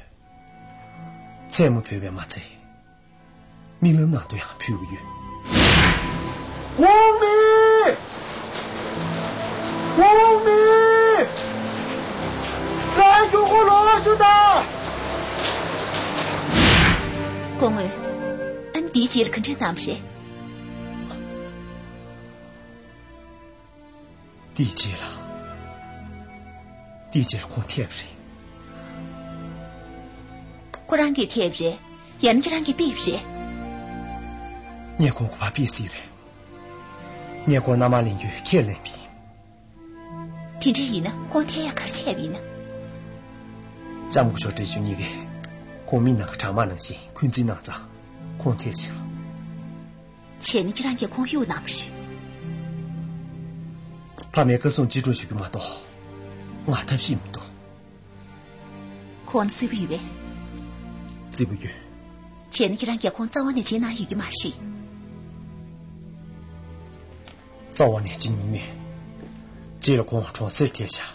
མཚན་མོ་བོས་པས་མ་ཚད། རྨི་ལམ་ནང་དུ་ཡང་ཕུལ་གྱི་ཡོད། ཁོང་མིང་། ཁོང་མིང་། ང་མགྱོགས་པོ་ལོག་ཤོག་དང་། སྐུ་ངོ། ཨ་ནི་དེའི་རྗེས་ལ་ག་འདྲས་གནང་བ་རེད། དེའི་རྗེས་ལ། དེའི་རྗེས་ལ་ཁོང་ཐེབས་རེད། ཁོ་རང་གིས་ཐེབས་རེད། ཡང་ན་ཁྱེད་རང་གིས་ཕུད་པ་རེད། ངས་ཁོང་གི་བ་ཕུད་ཟིག་རེད། ངས་ཁོང་མནའ་མ་ལེན་རྒྱུའི་ཁས་ལེན་པ་ཡིན། དེ་འདྲ་ཡིན་ན་ཁོང་ཐེབས་ཡག་ག་རེ་བྱས་པ་ཡིན་ན། ལྕམ་སྐུ་ཞབས་བགྲེས་ཆུང་གཉིས་ཀས་ཁོང་མི་ནང་གི་དྲང་དམག་ནང་བཞིན་འཁོན་འཛིན་གནང་ཙང་ཁོང་ཐེབས་ཤག་བྱས་ན་ཁྱེད་རང་གིས་ཁོང་གཡུགས་གནང་བ་རེད། ཕ་མའི་བཀའ་གསུང་ཅི་སྒྲུབ་ཞུ་རྒྱུ་མ་གཏོགས་ང་ཐབས་ཤེས་མི་འདུག་ཁོང་བརྩི་བ་ཡོད་པས། བརྩི་བ་ཡོད། བྱས་ན་ཁྱེད་རང་གིས་ཁོང་རྩ་བ་ནས་བརྗེད་གནང་ཡོད་རྒྱུ་མ་རེད། རྩ་བ་ནས་བརྗེད་མྱོང་མེད། རྗེས་ལ་ཁོང་གྲོང་གསེབ་ཐེབས་ཤག་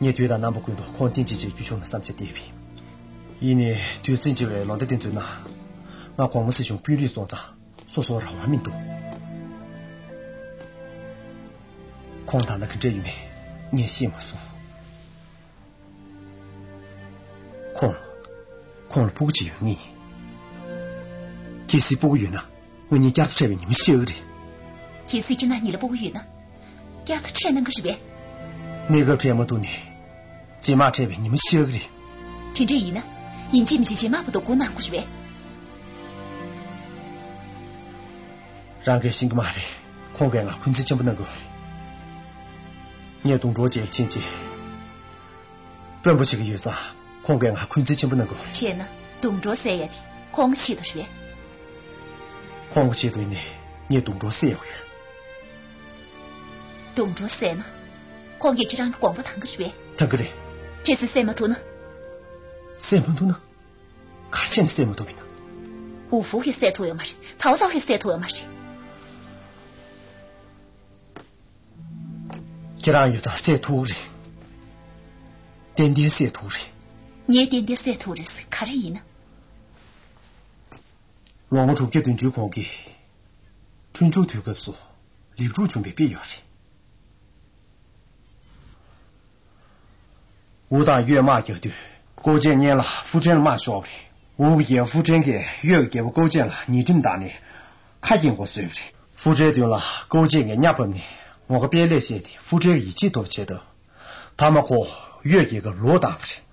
ངས་དུས་དང་རྣམ་པ་ཀུན་ཏུ་ཁོང་རྟེན་ཅིག་བྱེད་རྒྱུ་བྱུང་ན་བསམ་བྱས་བསྡད་པ་ཡིན། ཡིན་ནའི་དུས་ཚོད་འཇིག་པའི་ལོ་ཟླ་དེ་ཚོའི་ནང་། ང་གོང་མ་སྲིད་གཞུང་དཔོན་རིགས་སོང་ཙང་སོ་སོར་རང་དབང་མི་འདུག་ཁོང་ད་ལྟ་ག་འདྲ་ཡོད་མེད་ངས་ཤེས་མ་སོང་། ཁོང་། ཁོང་ལ་སྤུ་གུ་ཅིག་ཡོད་ངེས་ཡིན། གལ་སྲིད་སྤུ་གུ་ཡོད་ན་ངོས་གཉིས་བསྐྱར་དུ་འཕྲད་པའི་ཉི་མ་ཤར་གི་རེད། གལ་སྲིད་ཁྱེད་རང་གཉིས་ལ་སྤུ་གུ་ཡོད་ན། བསྐྱར་དུ་འཕྲད་གནང་གི་རེད་པས། གནས་སྐབས་འཕྲད་མ་ཐུབ་ནའི། རྗེས་མ་འཕྲད་པའི་ཉི་མ་ཤར་གི་རེད། དེ་འདྲ་ཡིན་ན། ཡིན་གཅིག་མིན་གཅིག་རྗེས་མ་བར་དུ་སྒུག་གནང་དགོས་རེད་པས། རང་གིས་ཤེས་ཀྱི་མ་རེད། ཁོང་གིས་ང་འཁོན་འཛིན་ཆེན་པོ་གནང་གི་ཡོད་རེད། ངས་སྡུག་གྲོགས་བྱེད་ཕྱིན་ཆད། དཔོན་པོ་བྱེད་ཀྱི་ཡོད་ཙང་ཁོང་གིས་ང་འཁོན་འཛིན་ཆེན་པོ་གནང་གི་ཡོད་རེད། བྱས་ན་སྡུག་གྲོགས་བསལ་ཡ་དེ་ཁོང་གི་ཆེད་དུ་རེད། ཁོང་གི་ཆེད་དུ་ཡིན་ནའི་ངས་སྡུག་གྲོགས་བསལ་ཡག་ཡོད། སྡུག་གྲོགས་བསལ་ན། ཁོང་གིས་ཁྱེད་རང་གི་དགོངས་པ་དང་གི་རེད་པས། དང་གི་རེད། གལ་སྲིད་བསལ་མ་ཐུབ་ན། བསལ་མ་ཐུབ་ན། ག་རེ་བྱས་ནས་བསལ་མ་ཐུབ་ཡིན་ན། འུ་ཧྥུ་གིས་བསལ་ཐུབ་ཡོད་མ་རེད། ཚའོ་ཚའོ་གིས་བསལ་ཐུབ་ཡོད་མ་རེད། ཁྱེད་རང་ཡོད་ཙང་བསལ་ཐུབ་རེད། ཏན་ཏན་བསལ་ཐུབ་རེད། ངས་ཏན་ཏན་བསལ་ཐུབ་རེད་ཟེར་ག་རེ་ཡིན་ན། ལོ་ངོ་དྲུག་བརྒྱ་བདུན་ཅུའི་གོང་གི་ཁྲུན་ཆུའུ་དུས་སྐབས་སུ་ལེགས་གྲུབ་བྱུང་བའི་དཔེ་ཡོད་རེད། ཝུ་དང་ཡོས་དམག་རྒྱག་དུས་ཀོའུ་ཅན་གཉེན་ལ་ཧྥུ་ཁྲེན་ལ་དམག་ཤོར་བ་རེད། ཝུ་གི་རྒྱལ་པོ་ཧྥུ་ཁྲེན་གྱིས་ཡོས་ཀྱི་རྒྱལ་པོ་ཀོའུ་ཅན་ལ་ཉེས་ཁྲིམས་བཏང་ནས་ཁ་སྐྱེངས་དགོས་བཟོས་པ་རེད། ཧྥུ་ཁྲེན་མདུན་ལ་ཀོའུ་ཅན་གྱིས་གཉའ་ཕབ་ནས་ངོ་དགའ་སྤེལ་ལེགས་བཤད་དེ་ཧྥུ་ཁྲེན་གྱི་ཡིད་ཆེས་ཐོབ་ཆེད་དུ། མཐའ་མ་ཁོ་ཡོས་རྒྱལ་ཁབ་ལོག་བཏང་བ་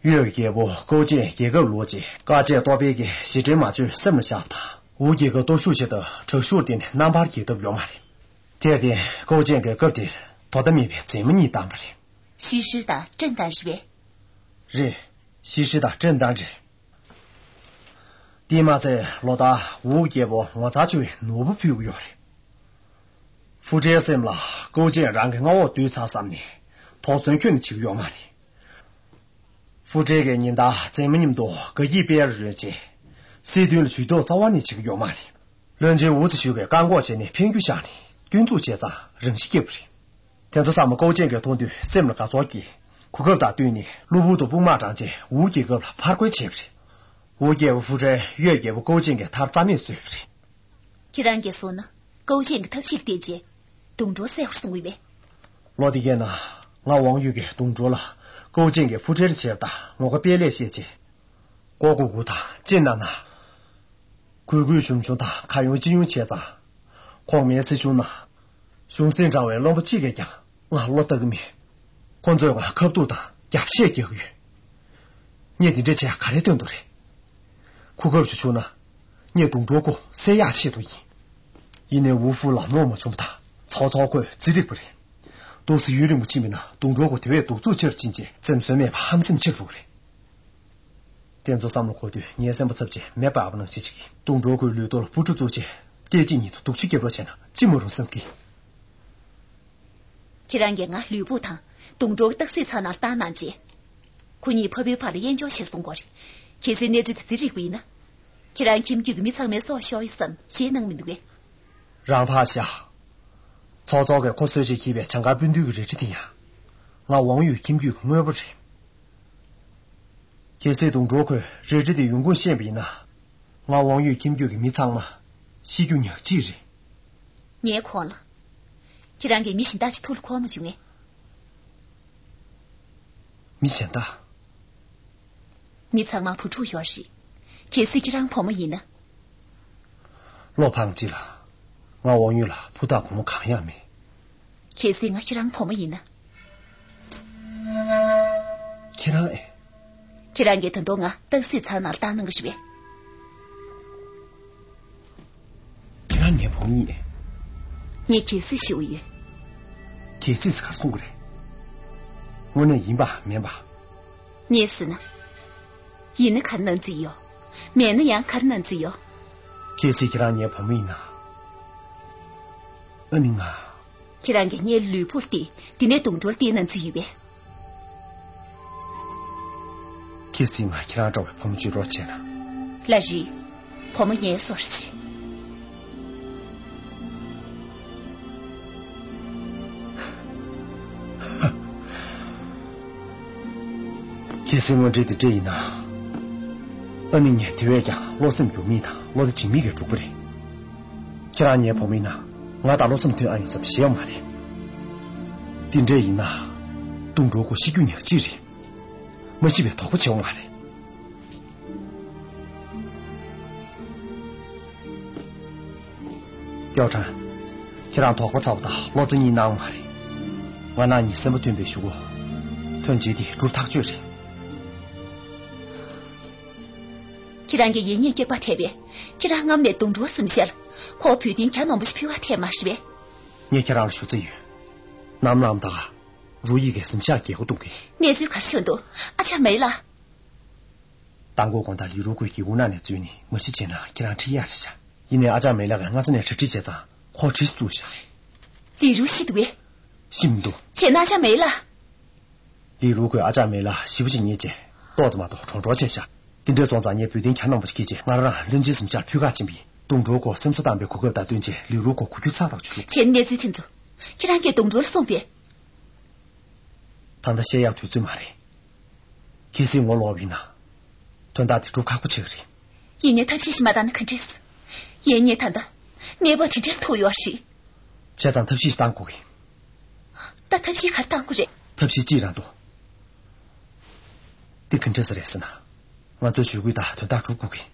རེད། ཡོས་རྒྱལ་པོ་ཀོའུ་ཅན་རྒྱལ་ཁབ་ལོག་རྗེས་དཀའ་སྤྱད་ལྟོ་ཕད་ཀྱི་ཞི་བདེ་མ་བཅོས་སེམས་ལ་བཞག་པ་དང་། ཝུ་རྒྱལ་ཁབ་སྟོབས་ཤུགས་ཆེད་དུ་དྲག་ཤུགས་བརྟེན་ནས་རྣམ་པར་རྒྱལ་ཐབས་ཡོད་མ་རེད། དེར་བརྟེན་ཀོའུ་ཅན་གྱིས་སྐབས་དེར་དོ་ཟླ་མེད་པའི་མཛེས་མ་གཉིས་བཏང་བ་རེད། ཤི་ཧྲི་དང་ཀྲིན་ཏན་རེད་པས། རེད། ཤི་ཧྲི་དང་ཀྲིན་ཏན་རེད། དེས་མ་ཚད་ལོ་ལྟར་ཝུ་རྒྱལ་པོ་ངོ་མཚར་ཆེ་བའི་ནོར་བུ་ཕུལ་གྱི་ཡོད་རེད། ཧྥུ་ཁྲེན་སེམས་ལ་ཀོའུ་ཅན་རང་གི་མངའ་འོག་བསྡུས་ཚར་བསམ་ནས་དོགས་ཟོན་ཁྱོན་ནས་བྱེད་ཀྱི་ཡོད་མ་རེད། ཧྥུ་ཁྲེན་གྱིས་ཉིན་ལྟར་མཛེས་མ་མཉམ་དུ་དགའ་སྐྱིད་སྤེལ་རོལ་རྗེས། སྲིད་དོན་ལ་ཇུས་གཏོགས་རྩ་བ་ནས་བྱེད་ཀྱི་ཡོད་མ་རེད། བློན་ཆེན་ཝུ་ཙི་ཞུས་པས་བཀག་འགོག་བྱས་ནས་འཕེན་རྒྱུ་བཞག་ནས་སྐྱོན་འཛུགས་བྱས་ཙང་རང་ཤི་སྐྱེས་པ་རེད། དེ་ཚོ་ཚང་མ་ཀོའུ་ཅན་གྱིས་མཐོང་དུས་སེམས་ལ་དགའ་ཚོར་སྐྱེས། གོ་སྐབས་དང་བསྟུན་ནས་གློ་བུར་དུ་དཔུང་དམག་དྲངས་རྗེས་ཝུ་རྒྱལ་ཁབ་ལ་ཕར་རྒོལ་བྱས་པ་རེད། ཝུ་རྒྱལ་པོ་ཧྥུ་ཁྲེན་ཡོས་རྒྱལ་པོ་ཀོའུ་ཅན་གྱི་མཐར་རྩ་མེད་བཟོས་པ་རེད། ཁྱེད་རང་གིས་གསུངས་ན་ཀོའུ་ཅན་གྱི་ཐབས་ཤེས་ལ་བརྟེན་རྗེས་དུང་སྒྲོལ་བསད་པར་གསུངས་ཡོད་པས། ལོ་དེ་གའི་ནང་ང་ཝང་ཡུས་ཀྱིས་དུང་སྒྲོལ་ལ་ཀོའུ་ཅན་གྱིས་ཧྥུ་ཁྲེན་ལ་བྱས་པ་དང་ངོ་དགའ་སྤེལ་ལེགས་བཤད་རྗེས། ཀོ་གུ་གུ་དང་ཅིན་ན་ན། གུས་གུས་ཞུམ་ཞུམ་དང་ཁ་ཡོང་ཅི་ཡོང་བྱས་ཙང་། གོང་མའི་སྲིད་གཞུང་ནང་གཞུང་སྲིད་དྲང་བའི་བློན་པོ་གཅིག་གིས་ཀྱང་ང་བློ་གཏད་ཀྱི་མེད། ཁོ་ཚོས་ང་ཁ་ཐུག་དང་རྒྱབ་བཤད་རྒྱག་གི་ཡོད། ངས་འདི་འདྲ་བྱས་ག་རེ་སྟོན་དགོས་རེད། གོ་སྐབས་ཤིག་བྱུང་ན། ངས་དུང་སྒྲོལ་ཁོ་བསད་ཡག་ཆེད་དུ་ཡིན། ཡིན་ནའི་ཝུ་ཧྥུ་ལམ་ལྷོང་མ་བྱུང་བ་དང་ཚའོ་ཚའོ་ཁོས་རྩིས་རིག་པ་རེད། འདུག་སེ་ཡུན་རིང་པོ་ཕྱིན་པ་ཡིན་ན་དུང་སྒྲོལ་ཁོ་དེ་བས་གདུག་རྩུབ་ཆེ་རུ་ཕྱིན་རྗེས་སེམས་གསོ་མེད་པ་ཧམ་སེམས་ཆེ་རུ་འགྲོ་གི་རེད། དེ་ཚོ་བསམ་བློ་འཁོར་དུས་ངའི་སེམས་པ་ཚབས་ཆེ་མེ་འབར་བ་ནང་བཞིན་ཞིག་གིས་དུང་སྒྲོལ་ཁོའི་ལུས་སྟོད་ལ་སྤུ་གྲི་བཙུགས་རྗེས་སྐད་ཅིག་ཉིད་དུ་སྡུག་ཅག་སྐྱེ་འགྲོ་བྱས་ན་ཅི་མ་རུང་བསམ་གི། ཁྱེད་རང་གིས་ང་ལུས་པོ་དང་དུང་སྒྲོལ་གྱི་རྟགས་གཟིགས་ཚར་ན་བཏང་གནང་རྗེས། ཁོ་གཉིས་ཕ་བུའི་བར་ལ་དབྱེན་འབྱོར་བྱས་སོང་གོ་རེད། གལ་སྲིད་གནས་ཚུལ་དེ་རྩིས་རིག་པ་ཡིན་ན། ཁྱེད་རང་ཁྱིམ་རྒྱུད་ཀྱི་མི་ཚང་མའི་སྲོག་ཤོར་ཡོད་བསམ་ཞེད་སྣང་མི་འདུག་གས། རང་ཕར་བཞག་ཚོགས་གཙོ་གིས་ཁོ་གསོད་བྱེད་ཀྱིས་པའི་བྱང་སྐར་སྤུན་བདུན་གྱི་རལ་གྲི་དེ་ཡང་། ང་ཝང་ཡུས་ཁྱིམ་རྒྱུད་ཀྱི་དངོས་པོ་རེད། གལ་སྲིད་དུང་སྒྲོལ་ཁོས་རལ་གྲི་དེ་ཡོང་ཁུངས་ཤེས་པ་ཡིན་ན། ང་ཝང་ཡུས་ཁྱིམ་རྒྱུད་ཀྱི་མི་ཚང་མ་ཤི་རྒྱུ་ཉག་གཅིག་རེད། ངས་གོ་ལ། ཁྱེད་རང་གིས་མི་གཞན་དག་ཅིག་ཐུགས་ལ་འཁོར་མ་བྱུང་ངས། མི་གཞན་དག་མི་ཚང་མ་བུ་ཕྲུག་ཡོད་རེད། གལ་སྲིད་ཁྱེད་རང་བུ་མོ་ཡིན་ན། བློ་ཕངས་ཅི་ལ། ང་ཝང་ཡུས་ལ་བུ་དང་བུ་མོ་གང་ཡང་མེད། གལ་སྲིད་ང་ཁྱེད་རང་བུ་མོ་ཡིན་ན། ཁྱེད་རང་ཨེ། ཁྱེད་རང་གིས་ད་དུང་ང་རྟགས་གཟིགས་ཚར་ན་བཏང་གནང་གི་རེད་པས། ཁྱེད་རང་ངའི་བུ་མོ་ཡིན། ངས་གལ་སྲིད་ཞུ་གི་ཡོད། གལ་སྲིད་ཟེར་ག་རེ་གསུང་གི་རེད། དངོས་གནས་ཡིན་པ་མིན་པ། ངས་ཟེར་ན། ཡིན་ན་ག་རེ་གནང་རྩིས་ཡོད། མེད་ན་ཡང་ག་རེ་གནང་རྩིས་ཡོད། གལ་སྲིད་ཁྱེད་རང་ངའི་བུ་མོ་ཡིན་ན། ཨ་ནི་ང་། ཁྱེད་རང་གིས་ངའི་ལུས་པོ་སྟེར། དེ་ནས་དུང་སྒྲོལ་སྟེར་གནང་རྩིས་ཡོད་པས། གལ་སྲིད་ང་ཁྱེད་རང་འདྲ་བའི་བུ་མོ་གཅིག་རོགས་བྱས་ན། ལགས་རེད། བུ་མོ་ངའི་སོར་ཞིག་གལ་སྲིད་དངོས་འབྲེལ་འདི་འདྲ་ཡིན་ན། ཨ་ནི་ངས་དེ་བས་ཀྱང་བློ་སེམས་འགྱུར་མེད་དང་བློ་རྩེ་གཅིག་མེད་ཀྱིས་འགྲུབ་ཀྱི་རེད། ཁྱེད་རང་ངའི་བུ་མོ་ཡིན་ན་ང་དང་བློ་སེམས་མཐུན་ཨ་ཡོང་ཙམ་ཞིག་ཡོད་མ་རེད། འདི་འདྲ་ཡིན་ན། དུང་སྒྲོལ་ཁོ་ཤི་རྒྱུ་ཉག་གཅིག་རེད། མ་ཤི་བའི་དོགས་པ་བྱེད་འོང་མ་རེད། ཀྱའོ་ཁྲང་། ཁྱེད་རང་དོགས་པ་ཚ་བ་དང་བློ་རྩེ་གཉིས་གནང་མ་རེད། ང་རང་གཉིས་སེམས་པ་མཐུན་པའི་གཞུག་གུ། དོན་ཆེན་དེ་གྲུབ་ཐག་ཆོད་རེད། ཁྱེད་རང་གི་ཡིད་གཉིས་སྐྱེག་པ་ཐེབས་པས། ཁྱེད་རང་སྔམ་ནས་དུང་སྒྲོལ་སེམས་ཤར། ཁོ་བུ་དེ་གྱ་ནོམ་པོ་ཞིག་ཕུལ་བ་ཐེབས་མ་རེད་པས། ངས་ཁྱེད་རང་ལ་ཞུ་རྩིས་ཡོད། ནམ་ལངས་དང་། རུ་ཡིག་གི་གཟིམ་ཤག་རྒྱལ་སྒོ་བརྡུང་གི། གནས་ཚུལ་ག་རེ་བྱུང་འདུག་ཨ་ཅག་མེ་ལ། དང་པོ་དགོང་དག་ལི་རུ་ཁོས་སྒེའུ་ཁུང་ནང་ནས་འཛུལ་ནས་མ་ཤི་བྱས་ན་ཁྱེད་རང་ཁྲིད་ཡག་རེད་ཤག་ཡིན་ནའི་ཨ་ཅག་མེ་ལ་གིས་སྔ་ས་ནས་གྲ་སྒྲིག་བྱས་ཙང་ཁོ་གྲི་བཙུགས་ཤག་ལི་རུ་ཤི་འདུག་གས། ཤི་མི་འདུག་བྱས་ན་ཨ་ཅག་མེ་ལ། ལི་རུ་ཁོས་ཨ་ཅག་མེ་ལ་ཞེ་པོ་ཅིག་ཉེས་བྱས་ཏོག་ཙམ་མ་གཏོགས་གྲོངས་གྲོངས་བྱས་ཤག་དེ་འདྲ་སོང་ཙང་ངས་བུ་དེ་གྱ་ནོམ་པོ་ཞིག་ཁྱེར་བྱས་ང་རང་བློན་ཆེན་གཟིམ་ཤག་ལ་ཕུལ་ག་ཕྱིན་པ་ཡིན། དུང་སྒྲོལ་ཁོ་སེམས་གསོ་བཏང་བའི་གོ་སྐབས་དང་བསྟུན་བྱས་ལི་རུ་ཁོ་གུ་རྒྱུ་ཚ་ཐག་ཆོད། བྱས་ན་གནས་ཚུལ་དེ་ཚོ་ཁྱེད་རང་གིས་དུང་སྒྲོལ་ལ་གསུངས་པས། ད་ལྟ་བཤད་ཡག་དུས་ཚོད་མ་རེད། གལ་སྲིད་ངོ་ལོག་པ་ཡིན་ན། དོན་དག་དེ་སྒྲུབ་ཁག་པོ་ཆགས་ཀྱི་རེད། ཡིན་ནའི་ཐབས་ཤེས་ཤིག་མ་བཏང་ན་ག་འདྲས། ཡིན་ནའི་ད་ལྟ་གནས་བབ་དེ་འདྲར་ཐུག་ཡོད་རེད། བྱས་ཙང་ཐབས་ཤེས་ཤིག་བཏང་དགོས་ཀྱི། ད་ཐབས་ཤེས་ག་རེ་བཏང་དགོས་རེད། ཐབས་ཤེས་གཅིག་རང་འདུག་འདི་ག་འདྲ་ཟེ་རེད་ཟེར་ན། ང་ཚོའི་ཇུས་འགོད་དང་དོན་དག་སྒྲུབ་དགོས་ཀི།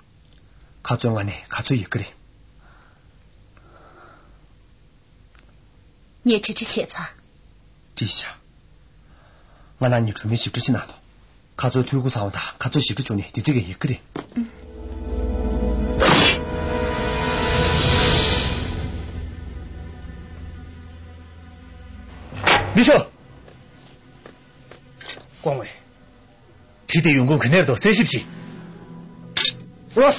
ཁ་རྩོད་ང་ནས་ག་ཚོད་ཡོད་ཀི་རེད། ངས་གྲ་སྒྲིག་བྱས་ཚར། བྲིས་བཞག་ང་ནང་ཉིད་གྲོས་མོལ་ཞིབ་ཕྲ་ཞིག་གནང་དང་། ཁ་རྩོད་འཐུས་སྒོ་ཚང་བ་དང་ཁ་རྩོད་ཞིབ་ཕྲ་བྱུང་ནས་དེ་ཚིག་གི་ཡི་གེ་རེད། མི་ཤོག་སྐུ་ངོ། བྲིས་ཏེ་ཡོང་ཁུངས་ག་ནས་འདུག་གསལ་ཞིབ་བྱེད། ལོས།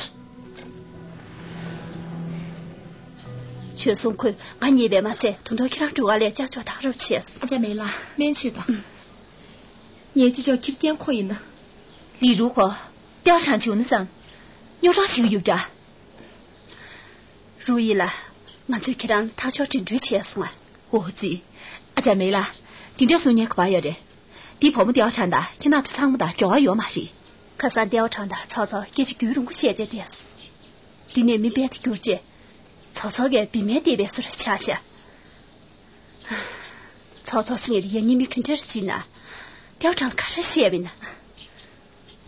བྱོལ་སོང་། ཁོས་ང་རྙེད་པས་མ་ཚད་ད་དུང་ཁྱེད་རང་སྒྲུབ་ཁང་ལ་ཅ་ཆོག་ཐག་རོགས་བྱས་སོང་། ཨ་ཅག་མེ་ལགས། སྨན་མཆོད་དང་། ངས་ཅི་ལྕོགས་ཁྱེར་སྐྱེལ་ཁོ་ཡིན་ན། ལི་རུ་ཁོ། ཏེའོ་ཁྲང་བྱུང་ན་བསམ། རྙོག་དྲ་ཞིག་ཡོད་འདྲ། རུ་ཡི་ལགས། ང་ཚོས་ཁྱེད་རང་ཐག་ཆོད་འགྲིམ་འགྲུལ་བྱས་སོང་ང་། འོ་ཙི། ཨ་ཅག་མེ་ལགས། དེ་འདྲ་གསུང་མཁན་ག་པར་ཡོད་རེད། འདི་བུ་མོ་ཏེའོ་ཁྲང་དང་ཁྱེད་རང་ཚོ་ཚང་མ་དང་འབྲེལ་བ་ཡོད་མ་རེད། ཁ་སང་ཏེའོ་ཁྲང་དང་ཚའོ་ཚའོ་སྐད་ཆ་རྒྱུན་རིང་པོ་བཤད་བྱས་བསྡད་སོང་། དེ་ནས་མི་རྦད་དེ་འགྱུར་རྗེས། ཚའོ་ཚའོ་གིས་བི་མའི་བལྟས་པའི་བཟོ་འདྲ་ཆགས་ཤག་ཚའོ་ཚའོ་ཟེར་མཁན་དེ་ཡང་སྙིང་མི་ག་འདྲ་རེད་ཟེར་ན། ཏེའོ་ཁྲང་ལ་ག་རེ་བཤད་པ་ཡིན་ན།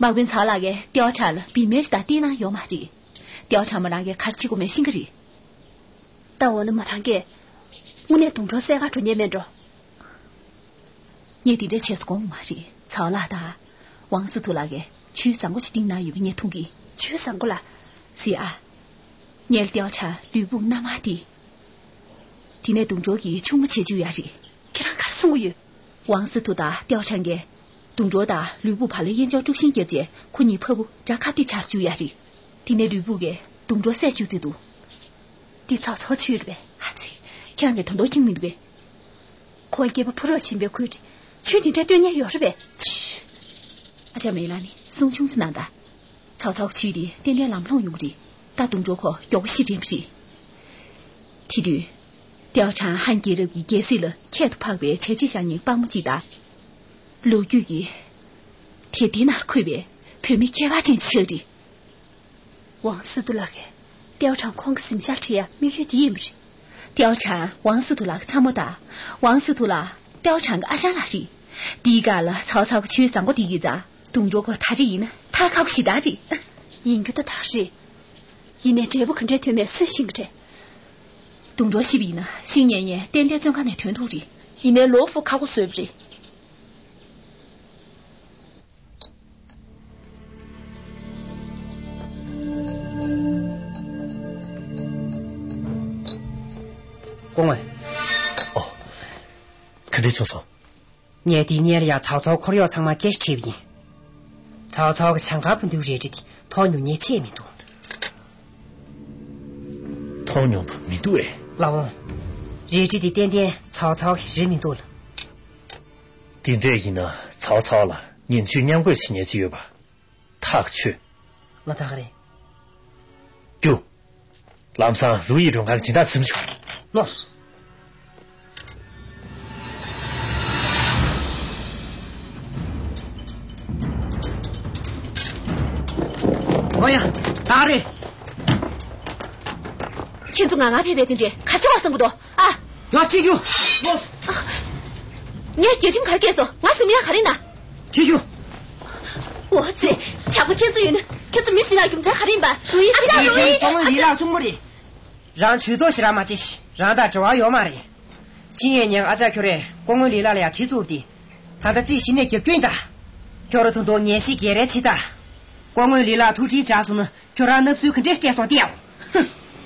དམག་དཔོན་ཚའོ་ལགས་ཀྱིས་ཏེའོ་ཁྲང་ལ་བི་མའི་ཞིག་དང་བསྟུན་གནང་ཡོད་མ་རེད། ཏེའོ་ཁྲང་མོ་རང་གིས་ག་རེ་བྱེད་དགོས་མེད་ཤེས་ཀྱི་རེད། ད་འོ་ན་མོ་རང་གིས་དངོས་གནས་གདོང་གྲོགས་བསད་ག་འགྲོ་མཁན་མེད་འགྲོ། ངས་དེ་འདྲ་བྱས་སོང་དགོངས་མ་རེད། ཚའོ་ལགས་དང་ཝང་སི་ཐུ་ལགས་ཀྱིས་ཇུས་བཟང་པོ་ཞིག་བཏིང་གནང་ཡོད་པ་ངས་མཐོང་གི། ཇུས་བཟང་པོ་ལ། ཟེར་ཨ། ངས་ཏེའོ་ཁྲང་ལུས་པོ་མནའ་མ་སྟེར། དེ་ནས་གདོང་གྲོགས་ཀྱི་ཆུང་མ་བྱེད་བཅུག་ཡ་རེད། ཁྱེད་རང་ག་རེ་གསུང་གི་ཡོད། ཝང་སི་ཐུ་དང་ཏེའོ་ཁྲང་གིས་གདོང་གྲོགས་དང་ལུས་པོ་བར་ལ་དབྱེན་སྦྱོར་དཀྲུག་ཤིང་བརྒྱབ་རྗེས་ཁོ་གཉིས་ཕ་བུ་དགྲ་ཁ་གཏད་བྱས་བཅུག་ཡ་རེད། དེ་ནས་ལུས་པོ་གིས་གདོང་གྲོགས་བསད་བཅུག་རྩིས་འདུག། འདི་ཚའོ་ཚའོ་ཇུས་རེད་པས། ཨ་ཙི། ཁྱེད་རང་གིས་ད་དུང་མཁྱེན་མི་འདུག་པས། ཁོང་སྐྱེས་པ་ཕོ་རོག་ཕྱིན་པའི་ཁུལ་དེ་ཇུས་དེ་འདྲ་སྟོན་མཁན་ཡོད་རེད་པས། ཕྱི། ཨ་ཅག་མེ་ལགས་ནི་གསུང་ཆུང་ཙམ་གནང་དང་། ཚའོ་ཚའོ་གི་ཇུས་དེ་ཏན་ཏན་ལམ་ལྷོང་ཡོང་གི་རེད། ད་གདོང་གྲོགས་ཁོ་མགྱོགས་པོ་ཤི་དྲན་པ་རེད། དེ་དུས། ཏེའོ་ཁྲང་ཧན་རྒྱལ་རབས་ཀྱི་རྒྱལ་སྲིད་ལ་ཁྱད་དུ་འཕགས་པའི་བྱས་རྗེས་བཞག་མཁན་དཔའ་མོ་གཅིག་དང་། ལོ་རྒྱུས་ཀྱི་དེབ་ཐེར་ནང་འཁོད་པའི་བུད་མེད་ཁྱད་པར་ཅན་ཞིག་རེད། ཝང་སི་ཐུ་ལགས་ཀྱིས་ཏེའོ་ཁྲང་ཁོང་གི་གཟིམ་ཤག་ཁྲིད་ཡ་དམིགས་ཡུལ་འདི་ཡིན་པ་རེད། ཏེའོ་ཁྲང་ཝང་སི་ཐུ་ལགས་ཀྱི་ཚ་མོ་དང་། ཝང་སི་ཐུ་ལགས་ཏེའོ་ཁྲང་གི་ཨ་ཞང་ལགས་རེད། འདིའི་སྒང་ལ་ཚའོ་ཚའོ་གི་ཇུས་བཟང་པོ་འདི་ཡིན་ཙང་གདོང་གྲོགས་ཁོ་ད་རེས་ཡིན་ན་ཐར་ཁག་པོ་ཞེ་དྲག་རེད། ཡིན་རྒྱུ་ད་ཐག་རེད། ཡིན་ནའི་འབྲས་བུ་ག་འདྲས་ཐོན་མེད་སུས་ཤེས་ཀྱི་རེད། གདོང་གྲོགས་ཤི་བ་ཡིན་ན་ཤི་ཉན་ཉན་ཏན་ཏན་བཙོན་ཁང་ནས་ཐོན་ཐུབ་རེད། ཡིན་ནའི་ལོ་ཧྥུ་ཁག་པོ་བཟོས་པ་རེད། སྐུ་ངོ། ཨོ། ག་འདྲས་བྱུང་སོང་། ངས་དེ་སྔོན་ལ་ཡང་ཚའོ་ཚའོ་འཁོར་གཡོག་ཚང་མ་སྐད་ཆ་དྲིས་པ་ཡིན། ཚའོ་ཚའོ་གི་བྱང་ཁ་བུ་འདུག་རལ་གྲི་དེ་མཐོང་མྱོང་མཁན་ཅིག་མི་འདུག། མཐོང་མྱོང་བ་མི་འདུག་ཨེ། ལགས་འོང་། རལ་གྲི་དེ་ཏན་ཏན་ཚའོ་ཚའོ་གི་རེད་མི་འདུག་ལགས། དེ་འདྲས་ཡིན་ན་ཚའོ་ཚའོ་ལ་ཉེན་བཅོལ་མཉམ་བཀོད་བྱེད་མཁན་ཅིག་ཡོད་པ། ཐག་ཆོད། ལགས་ད་ག་རེད། རྒྱུགས། ལམ་སང་རུ་ཡི་མགྲོན་ཁང་གི་སྦྱིན་བདག་འཛོམས་ཤོག། ལགས་སོ། ཨོ་ཡ། ད་ག་རེད། ཁྱེད་ཚོ་ང་ང་ཕེབས་པའི་དེ་འདྲས་ག་ཚོད་བ་བསམ་གི་འདུག་ཨ། ཡ་ཅི་རྒྱུ། ལགས་སོ། ངས་རྒྱལ་ཁྲིམས་ག་རེ་བཀལ་སོང་། ང་སུ་མི་ཡ་ག་རེ་ན། ཁྱེད་ཀྱིས། འོ་ཙི། ཇག་པ་ཁྱེད་ཚོ་ཡིན་ན་ཁྱེད་ཚོ་མི་ཟིན་ཡ་རྒྱུ་མཚན་ག་རེ་ཡིན་པ། ལུའི་ཨ་ཅག་ལུའི། ལུའི་ཨ་ལུའི་ལ་ཅུང་མོ་རེད། རང་ཇུས་གཏོགས་ཞེ་དྲག་མ་བྱེད། རང་དང་འབྲེལ་བ་ཡོད་མ་རེད། ཤིང་ཡོན་ཉང་ཨ་ཅག་ཁྱོད་རས་སྐུ་ངོ་ལི་ལ་ལ་ཡ་གྲི་བཙུགས་ཏེ། ད་ལྟ་རྩིས་གཞི་ནས་རྒྱབ་སྐྱོན་ད། ཁྱོད་ར་ཚོ་འདུག་ངན་ཤེས་སྒེར་རེ་བྱེད་ད། སྐུ་ངོ་ལི་ལ་ཐུགས་ཁྲལ་བྱས་སོང་ན་ཁྱོད་རང་སྣབས་སུལ་ག་འདྲས་སྐྱེས་སོང་སྟེ་ཡ།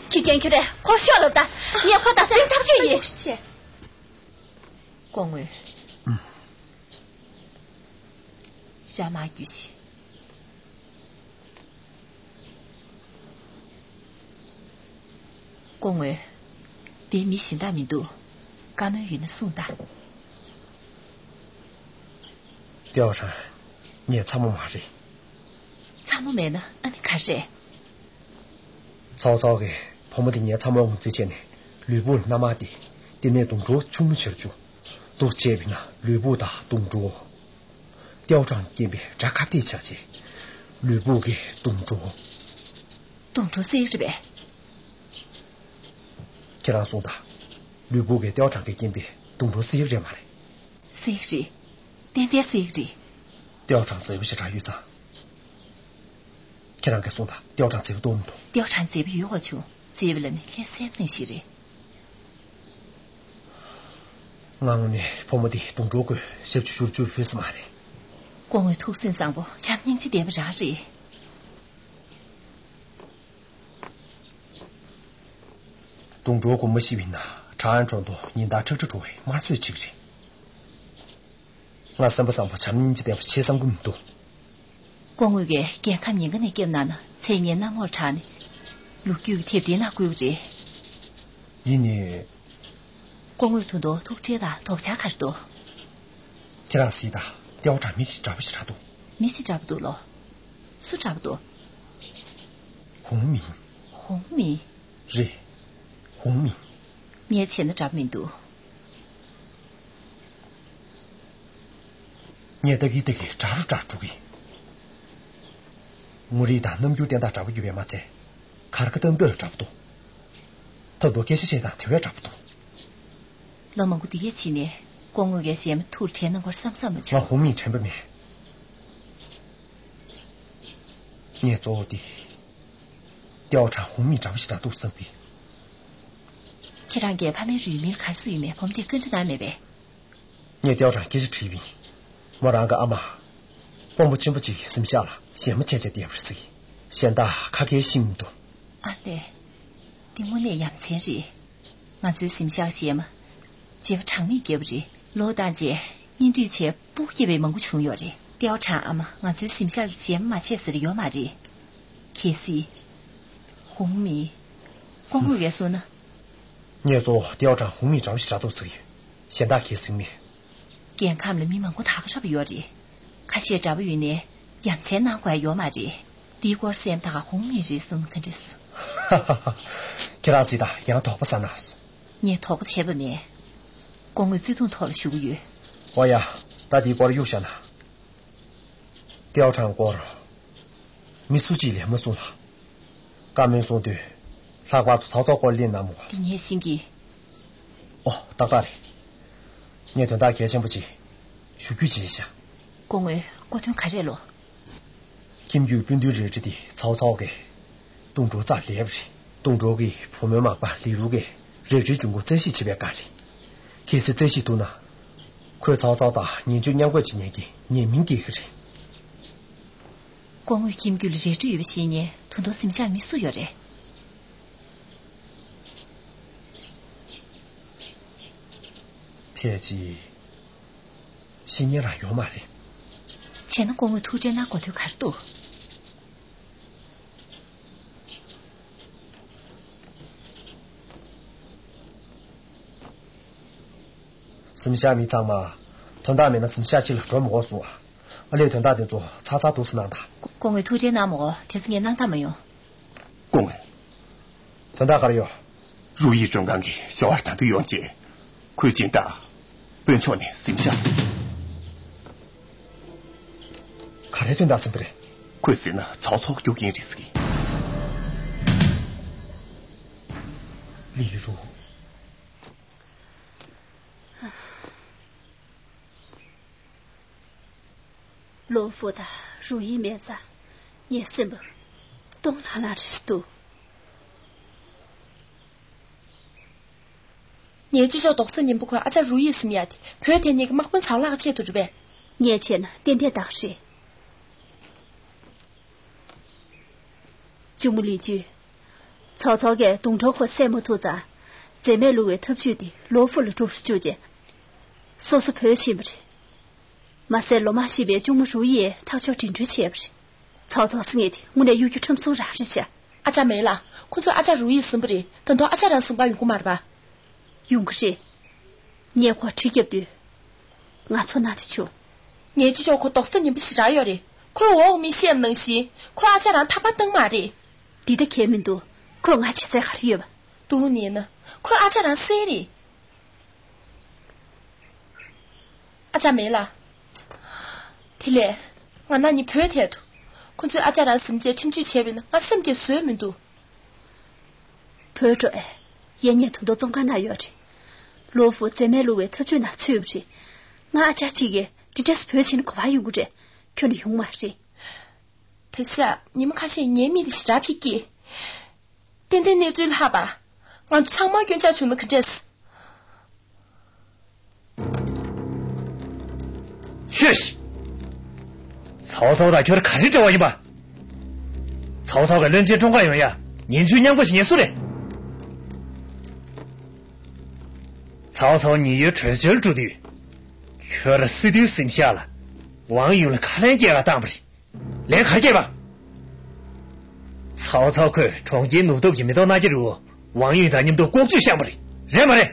ཁྱི་རྒན་ཁྱོད་རས་ཁོ་ཤོག་ལབ་ད། ངས་ཁོ་ད་སེམས་ཐག་ཆོད་ཡིན། སྐུ་ངོ། ཨུམ། ཤ་མ་རྒྱུ་ཞིག། སྐུ་ངོ། དེ་མི་གཞན་དག་མི་འདུག། བཀའ་མོལ་ཡོད་ན་གསུངས་དང་། ཏེའོ་ཧྲན། ངའི་ཚ་མོ་མ་རེད། ཚ་མོ་མེད་ན་ཨ་ནི་ག་རེ་རེད། ཚའོ་ཚའོ་གིས་བུ་མོ་དེ་ངའི་ཚ་མོ་ངོས་འཛིན་བྱས་ནས་ལུས་པོ་ལ་མནའ་མ་སྟེར། དེ་ནས་གདོང་གྲོགས་ཆུང་ངུ་བྱས་བཅུག། འདུག་བྱས་པ་ཡིན་ན་ལུས་པོ་དང་གདོང་གྲོགས། ཏེའོ་ཧྲན་རྐྱེན་པས་དགྲ་ཁ་གཏད་བྱས་རྗེས། ལུས་པོ་གིས་གདོང་གྲོགས། གདོང་གྲོགས་བསད་རེད་པས། ཁྱེད་རང་གསུངས་དང་། ལུས་པོ་གིས་ཏེའོ་ཧྲན་གྱི་རྐྱེན་པས་གདོང་གྲོགས་བསད་རེད་མ་རེད། བསད་རེད། ཏན་ཏན་བསད་རེད། ཏེའོ་ཧྲན་མཛེས་པོ་ཞེ་དྲག་ཡོད་ཙང་ ཁྱེད་རང་གིས་གསུངས་དང་། ཏེའོ་ཁྲང་མཛེས་པོ་འདུག་མི་འདུག་ཏེའོ་ཁྲང་མཛེས་པོ་ཡོད་གོ་ཆུང་། མཛེས་པ་ལ་ནི་ལྷས་སེམས་ནང་ཞིག་རེད། ང་དངོས་གནས་བུ་མོ་འདི་དུང་སྒྲོལ་ཁོས་ཞབས་ཕྱི་ཞུ་རྒྱུར་ཕུལ་ས་མ་རེད། སྐུ་ངོའི་ཐུགས་སེམས་བཟང་པོ། བྱམས་སྙིང་རྗེ་ལྡན་པ་རང་རེད། དུང་སྒྲོལ་ཁོ་མ་ཤི་བ་ཡིན་ན་ཁྲང་ཨན་གྲོང་དུ་ཉིན་ལྟར་ཁྲག་ཁྲིག་འགྲོ་བའི་དམར་གསོད་བྱེད་ཀྱི་རེད། ང་སེམས་པ་བཟང་པོ་བྱམས་སྙིང་རྗེ་ལྡན་པ་བྱེད་བསམ་གྱི་མི་འདུག་སྐུ་ངོ་གིས་རྒྱལ་ཁམས་ཉེན་ཁ་ནས་སྐྱོབ་གནང་ན། མཚན་སྙན་གནམ་འོག་ལ་གྲགས་ནས་ལོ་རྒྱུས་ཀྱི་དེབ་ཐེར་ནང་བཀོད་ཀྱི་རེད། ཡིན་ནའི། སྐུ་ངོས་ད་དུང་ཐུགས་ཁྲལ་དང་དོགས་འཆར་ག་རེ་འདུག་ཁྱེད་རང་གཟིགས་དང་། ཏེའོ་ཁྲང་མི་ཞིག་འདྲ་པོ་ཞིག་རག་འདུག་མི་ཞིག་འདྲ་པོ་འདུག་ལོ། སུ་འདྲ་པོ་འདུག་ཧུང་མིང་། ཧུང་མིང་། རེད། ཧུང་མིང་། ངས་བྱས་ན་འདྲ་པོ་མི་འདུག་ངས་ལྟ་གིན་ལྟ་གིན་དྲག་རུ་དྲག་འགྲོ་གི། ངོ་རིས་དང་རྣམ་འགྱུར་བསྟན་སྟངས་འདྲ་པོ་ཡོད་པས་མ་ཚད། གར་ཁ་བཏབ་སྟངས་འདྲ་པོ་འདུག་ད་དུང་སྐད་ཆ་བཤད་སྟངས་དེ་བས་འདྲ་པོ་འདུག་ལོ་མང་པོ་འདི་གའི་ཕྱི་ནས་སྐུ་ངོ་གིས་གཞན་མ་ཐུགས་དྲན་གནང་དགོས་བསམ་བསམ་མ་བྱུང་། ང་ཧུང་མིང་དྲན་པ་མེད། ངས་གཙོ་བོ་འདི་ཏེའོ་ཁྲང་ཧུང་མིང་འདྲ་པོ་ཞིག་རག་འདུག་བསམ་གི། ཁྱེད་རང་གིས་ཕ་མའི་རུས་མིང་ག་རེ་ཟེར་ཡོད་མེད་བུ་མོ་དེར་བཀའ་འདྲི་གནང་མེད་པས། ངས་ཏེའོ་ཁྲང་སྐད་ཆ་དྲིས་པ་ཡིན། མོ་རང་གི་ཨ་མ་དབང་པོ་ཆེན་པོ་གཅིག་གིས་གཟིམ་ཤག་ལ་གཞས་མ་བྱས་བྱས་བསྡད་པ་རེད་ཟེར་གི། གཞན་དག་ཁ་སྐད་ཤེས་མི་འདུག་ཨ་ལས། འདི་དངོས་གནས་ཡ་མཚན་རེད། ང་ཚོའི་གཟིམ་ཤག་གཞས་མ་བྱས་པ་གྲངས་མེད་བརྒྱབ་པ་རེད། ལོ་དང་བཅས་གཉེན་སྒྲིག་བྱས་སྤུ་གུ་སྐྱེས་པའི་མང་པོ་བྱུང་ཡོད་རེད། ཏེའོ་ཁྲང་ཨ་མ་ང་ཚོའི་གཟིམ་ཤག་ལ་གཞས་མ་མ་བྱས་ཟེར་ཡོད་མ་རེད། གལ་སྲིད། ཧུང་མིང་། སྐུ་ངོ་གིས་གསུངས་ན། ངས་གཙོ་བོ་ཏེའོ་ཁྲང་ཧུང་མིང་འདྲ་པོ་ཞིག་རག་འདུག་ཟེར་གི་ཡོད། གཞན་དག་གིས་ཟིན་མེད། རྒྱལ་ཁམས་ལ་མི་མང་པོ་ད་ག་རང་ཡོད་རེད། ཁ་ཤས་འདྲ་པོ་ཡོད་ནའི་ཡ་མཚན་གནང་དགོས་ཡ་ཡོད་མ་རེད། འདིའི་སྐོར་སེམས་ཐག་ཧུང་མིང་རེད་གསུངས་ན་ག་འདྲས། ཁྱེད་རང་གཟིགས་དང་། ཡང་དོགས་པ་ཟ་ན། ངས་དོགས་པ་བྱས་པ་མེད། སྐུ་ངོས་བརྩེ་དུང་ཐོག་ལ་ཞུ་གི་ཡོད། འོ་ཡ། ད་འདིའི་སྐོར་གཡུག་བཞག་ན། ཏེའོ་ཁྲང་སྐོར་མི་སུ་གཅིག་ལས་མ་གསུངས་ལ། བཀའ་མོལ་གསུང་དུས་ལྷག་པར་དུ་ཚའོ་ཚའོ་སྐོར་གླེང་གནང་མོ། འདི་ངས་ཤེས་ཀྱི། ཨོ། ཏག་ཏག་རེད། ངས་དོན་དག་གལ་ཆེན་པོ་ཅིག་ཞུ་རྒྱུ་བྱས་ཤག་སྐུ་ངོ་སྐུ་མདུན་ག་རེ་ལོ། ཁྱིམ་རྒྱུད་སྤུན་བདུན་རེ་རེ་དེ་ཚའོ་ཚའོ་གིས་དུང་སྒྲོལ་རྩར་ལས་པ་རེད། དུང་སྒྲོལ་གྱི་བུ་མོའི་མག་པ་ལི་རུ་གིས་རེ་རེའི་འབྱུང་ཁུངས་རྩད་ཞིབ་བྱེད་པའི་བཀའ་ལས། གལ་སྲིད་རྩད་ཞིབ་ཐུབ་ན། ཁོས་ཚའོ་ཚའོ་དང་ཉེན་བཅོལ་མཉམ་འགོག་བྱེད་མཁན་གྱི་ཉེས་མིང་སྐྱེལ་གྱི་རེད། སྐུ་ངོའི་ཁྱིམ་རྒྱུད་ལ་རེ་འདུན་ཡོད་པ་ཤེས་མཁན་དོན་དུ་གཟིམ་ཤག་མི་སུ་ཡོད་རེད། ཕལ་ཆེར་ཤེས་མཁན་རང་ཡོད་མ་རེད། བྱས་ན་སྐུ་ངོས་ཐུགས་ཁྲལ་གནང་དགོས་དོན་ག་རེ་འདུག་གཟིམ་ཤག་མི་ཚང་མ། དོན་དག་མེད་ན་གཟིམ་ཤག་ཕྱི་ལ་འགྲོ་མི་དགོས་གསུངས་ཨ། ཨ་ལས་དོན་དག་དེ་ཚོ་ཚར་ཚར་འདུག་སེ་གནང་དང་། སྐུ་ངོས་ཐུགས་ཁྲལ་གནང་མི་དགོས། དེ་ཚོ་ངས་གནང་ཐབས་མ་ཡོང་། སྐུ་ངོ། དོན་དག་ག་རེ་ཡོད། རུའུ་ཡི་ཀྲུང་ཀང་གི་ཞོ་བར་དང་དུ་ཡོང་རྗེས། ཁོས་སྦྱིན་བདག་དཔོན་ཕྱོགས་ནས་གཟིམ་ཤག་ག་རེ་དོན་དག་ཟིན་པ་རེད། ཁོས་ཟིན་ན་ཚའོ་ཚའོ་རྒྱུག་གིན་རེད་ཟེར་གི། ལི་རུ། ལོ་ཧྥུ་དང་རུའུ་ཡི་མེད་ཙང་ངའི་སེམས་པ་སྟོང་ལྷང་ལྷང་རེ་ཞིག་འདུག་ངའི་ཅོ་ཅོག་རྡོག་རྩ་ཉིན་པོ་ཁོས་ཨ་ཅག་རུའུ་ཡི་ཟིན་ཡ་དེ་བོད་དེ་ཉིད་ཀྱི་དམག་དཔོན་ཚ་བ་ལྷག་ཆེད་དུ་རེད་པས། ངས་བྱས་ན་ཏན་ཏན་དག་རེད། གཅུང་མོ་ལི་ཅུས། ཚའོ་ཚའོ་གིས་དུང་སྒྲོལ་ཁོ་བསད་མ་ཐུབ་ཙང་། མཛེ་མས་བླུགས་པའི་ཐབས་ཇུས་དེ་ལོ་ཧྥུ་ལ་སྒྲུབ་རུ་བཅུག་རྗེས། སོ་སོ་བོད་ཕྱིན་པ་རེད། མ་ཟད་ལོ་མང་ཤི་བའི་གཅུང་མོ་རུའུ་ཡིས་ཐག་གཅོད་འགྲིམ་འགྲུལ་བྱས་པ་རེད། ཚའོ་ཚའོ་ཟེར་མཁན་དེ་དངོས་གནས་གཡོ་སྒྱུ་ཁྲམ་གསུམ་རང་རེད་ཤག་ཨ་ཅག་མེད་ལགས། ཁོ་ཚོས་ཨ་ཅག་རུའུ་ཡི་ཟིན་པ་རེད། ད་དུང་ཨ་ཅག་རང་ཟིན་པ་ཡོང་གི་མ་རེད་པ། ཡོང་གི་རེད། ངས་ཁོར་གྲི་བརྒྱབ་དུས། ང་ཚོ་ན་དེ་བྱུང་། ངའི་ཅོ་ཅོག་ཁོ་རྡོག་རྩ་ཉིན་པོ་ཞིག་རག་ཡོད་རེད། ཁོས་འོག་མིན་བཤད་པ་ནང་བཞིན་ཁོས་ཨ་ཅག་རང་ཐག་པ་བཏང་མ་རེད། འདི་ལྟ་གས་མི་འདུག་ཁོས་ང་བྱེད་ཚད་ག་རེ་ཡོད་པ། འདུག་ནས་ན་ཁོས་ཨ་ཅག་རང་བསད་རེད། ཨ་ཅག་མེད་ལགས། དེ་ལས། ང་ན་ནི་བོད་ཐད་དུ། ཁོ་ཚོས་ཨ་ཅག་རང་ཟིན་རྗེས་ཁྲིམས་གཅོད་བྱས་པ་ཡིན་ན་ང་སེམས་ཀྱིས་བཟོད་མི་འདུག་བོད་འགྲོ་ཨེ། ཡེ་ངས་དུང་མདོ་བཙོན་ཁང་ན་ཡོད་རེད། ལོ་ཧྥུ་མཛེ་མས་བླུགས་པའི་ཐབས་ཇུས་ནང་ཚུད་པ་རེད། ང་ཨ་ཅག་གཅིག་གིས་འདི་འདྲས་བོད་ཕྱིན་གོ་བ་ཡོང་གི་རེད། ཁྱོན་ནས་ཡོང་མ་རེད། ད་ དེ་ཤ་ཉི་མ་ཁ་ཤས་ངའི་མི་དེ་ཞེ་དྲག་ཕིག་གི། ཏན་ཏན་གནས་ཚུལ་ལྷག་པ། ང་ཚོ་ཚང་མ་སྐྱོན་ཆག་བྱུང་ན་ག་འདྲས། ཤོད། ཚའོ་ཚའོ་དང་ཁྱོད་ག་རེ་འབྲེལ་བ་ཡིན་པ། ཚའོ་ཚའོ་གི་བློན་ཆེན་བཀྲོངས་ག་ཡོང་ཡ། ཉེན་ཚུལ་མཉམ་འགོ་བྱེད་མཁན་སུ་རེད། ཚའོ་ཚའོ་ཉེན་གཡོལ་བྲོས་བྱོལ་འགྲོ་དུས། ཁྱོད་ར་སྲིད་དོན་སེམས་ཤ་ལ། ཝང་ཡུན་ལ་ཁ་ལན་སྐྱེལ་ག་བཏང་བ་རེད། ལན་ག་རེ་སྐྱེལ་བ། ཚའོ་ཚའོ་ཁོས་གྲོང་ཁྱེར་ནུབ་ཐོབ་ཀྱི་མེ་ཏོག་ནག་རྒྱ་རུ། ཝང་ཡུན་དང་མཉམ་དུ་ལྐོག་ཇུས་བཤམས་པ་རེད། རེད་མ་རེད།